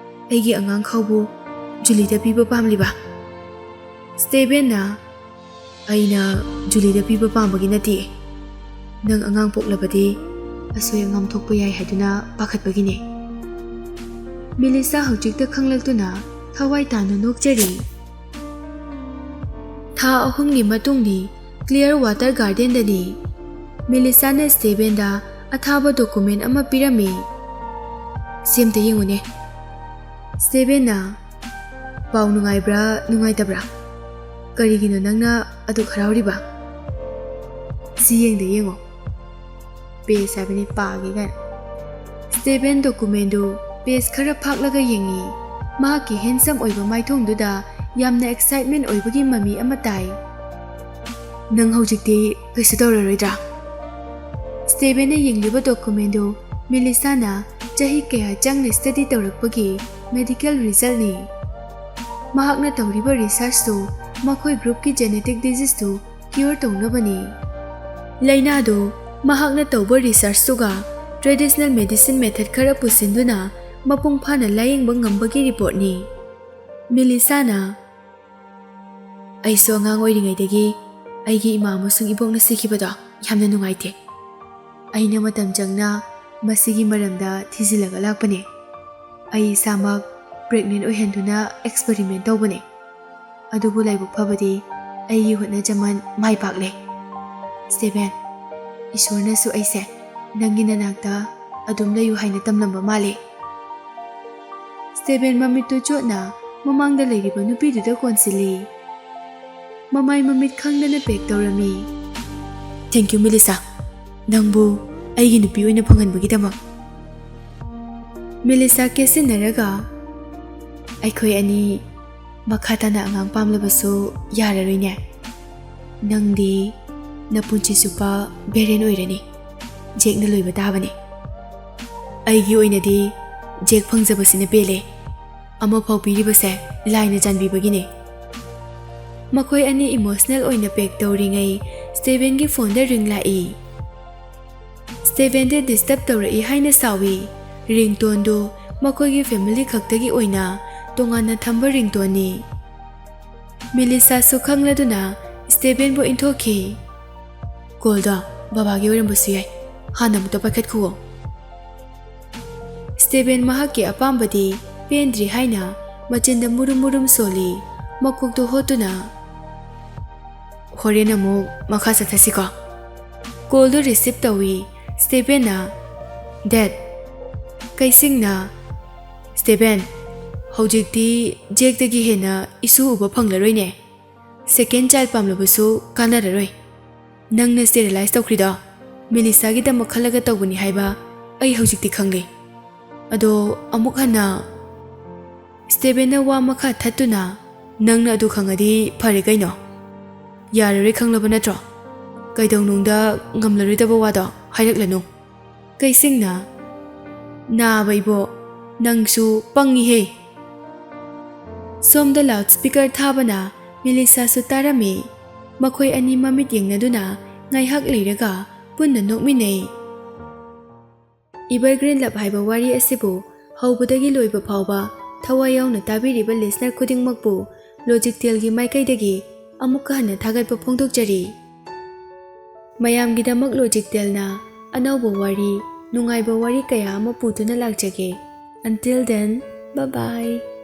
ꯑꯩꯒꯤ ꯑꯉꯥꯡ ꯈꯥꯎꯕꯨ ꯖꯨꯂꯤꯗ ꯄꯤꯕ ꯄꯥꯝꯂꯤꯕ?" ꯁ꯭ꯇꯦꯕꯦꯟꯅ, "ꯑꯩꯅ ꯖꯨꯂꯤꯗ ꯄꯤꯕ ꯄꯥꯝꯕꯒꯤ ꯅꯠꯇꯦ꯫ ꯅꯪ ꯑꯉꯥꯡ ꯄꯣꯛꯂꯕꯗꯤ ꯑꯁꯣꯏ ꯑꯉꯥꯝ ꯊꯣꯛꯄ ꯌꯥꯏ ꯍꯥꯏꯗꯨꯅ ꯄꯥꯈꯠꯄꯒꯤꯅꯦ꯫" ꯃꯦꯂꯤꯁꯥ ꯍꯧꯖꯤꯛꯇ ꯈꯪꯂꯛꯇꯨꯅ ꯊꯋꯥꯏ ꯇꯥꯅ ꯅꯣꯛꯆꯔꯤ꯫ ꯊꯥ ꯑꯍꯨꯝꯒꯤ ꯃꯇꯨꯡꯅꯤ꯫ Clear Water Gardenꯗꯅꯤ꯫ ꯃꯦꯂꯤꯁꯥꯅ ꯁ꯭ꯇꯦꯕꯦꯟꯗ ꯑꯊꯥꯕ document ꯑꯃ ꯄꯤꯔꯝꯃꯤ꯫ "ꯁꯤ ꯑꯝꯇ ꯌꯦꯡꯉꯨꯅꯦ꯫" ꯁ꯭ꯇꯦꯕꯦꯟꯅ, "ꯄꯥꯎ ꯅꯨꯡꯉꯥꯏꯕ꯭ꯔꯥ ꯅꯨꯡꯉꯥꯏꯇꯕ꯭ꯔꯥ? ꯀꯔꯤꯒꯤꯅꯣ ꯅꯪꯅ ꯑꯗꯨꯛ ꯍꯔꯥꯎꯔꯤꯕ? ꯁꯤ ꯌꯦꯡꯗ ꯌꯦꯡꯉꯣ꯫" Page ꯍꯥꯏꯕꯅꯤ, ꯄꯥꯒꯦ ꯀꯥꯏꯅ꯫ ꯁ꯭ꯇꯦꯕꯦꯟ documentꯗꯨ page ꯈꯔ ꯐꯥꯛꯂꯒ ꯌꯦꯡꯉꯤ꯫ ꯃꯍꯥꯛꯀꯤ handsome ꯑꯣꯏꯕ ꯃꯥꯏꯊꯣꯡꯗꯨꯗ ꯌꯥꯝꯅ excitement ꯑꯣꯏꯕꯒꯤ ꯃꯃꯤ ꯑꯃ ꯇꯥꯏ꯫ "ꯅꯪ ꯍꯧꯖꯤꯛꯇꯤ ꯀꯩꯁꯨ ꯇꯧꯔꯔꯣꯏꯗ꯭ꯔꯥ?" ꯁ꯭ꯇꯦꯕꯦꯟꯅ ꯌꯦꯡꯂꯤꯕ documentꯗꯨ ꯃꯦꯂꯤꯁꯥꯅ ꯆꯍꯤ ꯀꯌꯥ ꯆꯪꯅ study ꯇꯧꯔꯛꯄꯒꯤ medical resultꯅꯤ꯫ ꯃꯍꯥꯛꯅ ꯇꯧꯔꯤꯕ researchꯇꯨ ꯃꯈꯣꯏ groupꯀꯤ genetic diseaseꯇꯨ cure ꯇꯧꯅꯕꯅꯤ꯫ ꯂꯥꯏꯅꯥꯗꯨ ꯃꯍꯥꯛꯅ ꯇꯧꯕ researchꯇꯨꯒ traditional medicine method ꯈꯔ ꯄꯨꯁꯤꯟꯗꯨꯅ ꯃꯄꯨꯡ ꯐꯥꯅ ꯂꯥꯌꯦꯡꯕ ꯉꯝꯕꯒꯤ ꯔꯤꯄꯣꯔꯠꯅꯤ꯫ ꯃꯤꯂꯤꯁꯥꯅ, "ꯑꯩꯁꯨ ꯑꯉꯥꯡ ꯑꯣꯏꯔꯤꯉꯩꯗꯒꯤ ꯑꯩꯒꯤ ꯏꯃꯥ ꯑꯃꯁꯨꯡ ꯏꯕꯣꯛꯅ ꯁꯤꯈꯤꯕꯗꯣ ꯌꯥꯝꯅ ꯅꯨꯡꯉꯥꯏꯇꯦ꯫ ꯑꯩꯅ ꯃꯇꯝ ꯆꯪꯅ ꯃꯁꯤꯒꯤ ꯃꯔꯝꯗ ꯊꯤꯖꯤꯜꯂꯒ ꯂꯥꯛꯄꯅꯦ꯫ ꯑꯩ ꯏꯁꯥꯃꯛ pregnant ꯑꯣꯏꯍꯟꯗꯨꯅ experiment ꯇꯧꯕꯅꯦ꯫ ꯑꯗꯨꯕꯨ ꯂꯥꯏꯕꯛ ꯐꯕꯗꯤ ꯑꯩꯒꯤ ꯍꯣꯠꯅꯖꯃꯟ ꯃꯥꯏ ꯄꯥꯛꯂꯦ꯫ ꯁ꯭ꯇꯦꯕꯦꯟ, ꯏꯁꯣꯔꯅꯁꯨ ꯑꯩꯁꯦ ꯅꯪꯒꯤ ꯅꯅꯥꯛꯇ ꯑꯗꯨꯝ ꯂꯩꯌꯨ ꯍꯥꯏꯅ ꯇꯝꯂꯝꯕ ꯃꯥꯜꯂꯦ꯫" ꯁ꯭ꯇꯦꯕꯦꯟ ꯃꯃꯤꯠꯇꯨ ꯆꯣꯠꯅ ꯃꯃꯥꯡꯗ ꯂꯩꯔꯤꯕ ꯅꯨꯄꯤꯗꯨꯗ ꯀꯣꯟꯁꯤꯜꯂꯤ꯫ ꯃꯃꯥꯏ ꯃꯃꯤꯠ ꯈꯪꯗꯅ ꯄꯦꯛ ꯇꯧꯔꯝꯃꯤ꯫ "Thank you, ꯃꯤꯂꯤꯁꯥ꯫ ꯅꯪꯕꯨ ꯑꯩꯒꯤ ꯅꯨꯄꯤ ꯑꯣꯏꯅ ꯐꯪꯍꯟꯕꯒꯤꯗꯃꯛ꯫" ꯃꯤꯂꯤꯁꯥ ꯀꯦꯠꯁꯤꯟꯅꯔꯒ, "ꯑꯩꯈꯣꯏ ꯑꯅꯤ ꯃꯈꯥ ꯇꯥꯅ ꯑꯉꯥꯡ ꯄꯥꯝꯂꯕꯁꯨ ꯌꯥꯔꯔꯣꯏꯅꯦ꯫ ꯅꯪꯗꯤ ꯅꯄꯨꯟꯁꯤ ꯆꯨꯞꯄ barren ꯑꯣꯏꯔꯅꯤ꯫ ꯖꯦꯛꯅ ꯂꯣꯏꯕ ꯇꯥꯕꯅꯤ꯫ ꯑꯩꯒꯤ ꯑꯣꯏꯅꯗꯤ ꯖꯦꯛ ꯐꯪꯖꯕꯁꯤꯅ ꯄꯦꯜꯂꯦ꯫ ꯑꯃꯐꯥꯎ ꯄꯤꯔꯤꯕꯁꯦ ꯂꯥꯏꯅ ꯆꯥꯟꯕꯤꯕꯒꯤꯅꯦ꯫" ꯃꯈꯣꯏ ꯑꯅꯤ emotional ꯑꯣꯏꯅ ꯄꯦꯛ ꯇꯧꯔꯤꯉꯩ ꯁ꯭ꯇꯦꯕꯦꯟꯒꯤ ꯐꯣꯟꯗ ꯔꯤꯡ ꯂꯥꯛꯏ꯫ ꯁ꯭ꯇꯦꯕꯦꯟꯗ ꯗꯤꯁꯇꯔꯕ ꯇꯧꯔꯛꯏ ꯍꯥꯏꯅ ꯁꯥꯎꯏ꯫ ꯔꯤꯡꯇꯣꯟꯗꯨ ꯃꯈꯣꯏꯒꯤ ꯐꯦꯃꯤꯂꯤ ꯈꯛꯇꯒꯤ ꯑꯣꯏꯅ ꯇꯣꯉꯥꯟꯅ ꯊꯝꯕ ꯔꯤꯡꯇꯣꯟꯅꯤ꯫ ꯃꯤꯂꯤꯁꯥꯁꯨ ꯈꯪꯂꯗꯨꯅ ꯁ꯭ꯇꯦꯕꯦꯟꯕꯨ ꯏꯟꯊꯣꯛꯈꯤ꯫ "ꯀꯣꯜꯗꯣ ꯕꯕꯥꯒꯤ ꯑꯣꯏꯔꯝꯕꯁꯨ ꯌꯥꯏ꯫ ꯍꯥꯟꯅ ꯑꯃꯨꯛꯇ ꯄꯥꯏꯈꯠꯈꯨꯋꯣ꯫" ꯁ꯭ꯇꯦꯕꯦꯟ ꯃꯍꯥꯛꯀꯤ ꯑꯄꯥꯝꯕꯗꯤ ꯄꯦꯟꯗ꯭ꯔꯤ ꯍꯥꯏꯅ ꯃꯆꯤꯟꯗ ꯃꯨꯔꯨꯝ ꯃꯨꯔꯨꯝ ꯁꯣꯜꯂꯤ꯫ ꯃꯀꯣꯛꯇꯨ ꯍꯣꯠꯇꯨꯅ, "ꯍꯣꯔꯦꯟ ꯑꯃꯨꯛ ꯃꯈꯥ ꯆꯠꯊꯁꯤꯀꯣ꯫" ꯀꯣꯜꯗꯨ ꯔꯤꯁꯤꯞ ꯇꯧꯏ꯫ ꯁ꯭ꯇꯦꯕꯦꯟꯅ, "ꯗꯦꯠ꯫" ꯀꯩꯁꯤꯡꯅ, "ꯁ꯭ꯇꯦꯕꯦꯟ, ꯍꯧꯖꯤꯛꯇꯤ ꯖꯦꯛꯇꯒꯤ ꯍꯦꯟꯅ ꯏꯁꯨ ꯎꯕ ꯐꯪꯂꯔꯣꯏꯅꯦ꯫ Second child ꯄꯥꯝꯂꯕꯁꯨ ꯀꯥꯟꯅꯔꯔꯣꯏ꯫ ꯅꯪꯅ sterilize ꯇꯧꯈ꯭ꯔꯤꯗꯣ ꯃꯦꯂꯤꯁꯥꯒꯤꯗꯃꯛ ꯈꯜꯂꯒ ꯇꯧꯕꯅꯤ ꯍꯥꯏꯕ ꯑꯩ ꯍꯧꯖꯤꯛꯇꯤ ꯈꯪꯂꯦ꯫ ꯑꯗꯣ ꯑꯃꯨꯛ ꯍꯟꯅ," ꯁ꯭ꯇꯦꯕꯦꯟꯅ ꯋꯥ ꯃꯈꯥ ꯊꯠꯇꯨꯅ, "ꯅꯪꯅ ꯑꯗꯨ ꯈꯪꯉꯗꯤ ꯐꯔꯦ ꯀꯩꯅꯣ꯫ ꯌꯥꯔꯔꯣꯏ ꯈꯪꯂꯕ ꯅꯠꯇ꯭ꯔꯣ? ꯀꯩꯗꯧꯅꯨꯡꯗ ꯉꯝꯂꯔꯣꯏꯗꯕ ꯋꯥꯗꯣ ꯍꯥꯏꯔꯛꯂꯅꯨ꯫" ꯀꯩꯁꯤꯡꯅ, "ꯅꯥꯕ ꯏꯕꯣ, ꯅꯪꯁꯨ ꯄꯪꯉꯤꯍꯦ!" ꯁꯣꯝꯗ loudspeaker ꯊꯥꯕꯅ ꯃꯦꯂꯤꯁꯥꯁꯨ ꯇꯥꯔꯝꯃꯤ꯫ ꯃꯈꯣꯏ ꯑꯅꯤ ꯃꯃꯤꯠ ꯌꯦꯡꯅꯗꯨꯅ ꯉꯥꯏꯍꯥꯛ ꯂꯩꯔꯒ ꯄꯨꯟꯅ ꯅꯣꯛꯃꯤꯟꯅꯩ꯫ Evergreen Love ꯍꯥꯏꯕ ꯋꯥꯔꯤ ꯑꯁꯤꯕꯨ ꯍꯧꯕꯗꯒꯤ ꯂꯣꯏꯕ ꯐꯥꯎꯕ ꯊꯋꯥꯏ ꯌꯥꯎꯅ ꯇꯥꯕꯤꯔꯤꯕ listener ꯈꯨꯗꯤꯡꯃꯛꯄꯨ Logic Tale ꯒꯤ ꯃꯥꯏꯀꯩꯗꯒꯤ ꯑꯃꯨꯛꯀ ꯍꯟꯅ ꯊꯥꯒꯠꯄ ꯐꯣꯡꯗꯣꯛꯆꯔꯤ꯫ ꯃꯌꯥꯝꯒꯤꯗꯃꯛ Logic Tale ꯅ ꯑꯅꯧꯕ ꯋꯥꯔꯤ, ꯅꯨꯡꯉꯥꯏꯕ ꯋꯥꯔꯤ ꯀꯌꯥ ꯑꯃ ꯄꯨꯗꯨꯅ ꯂꯥꯛꯆꯒꯦ꯫ Until then, bye bye꯫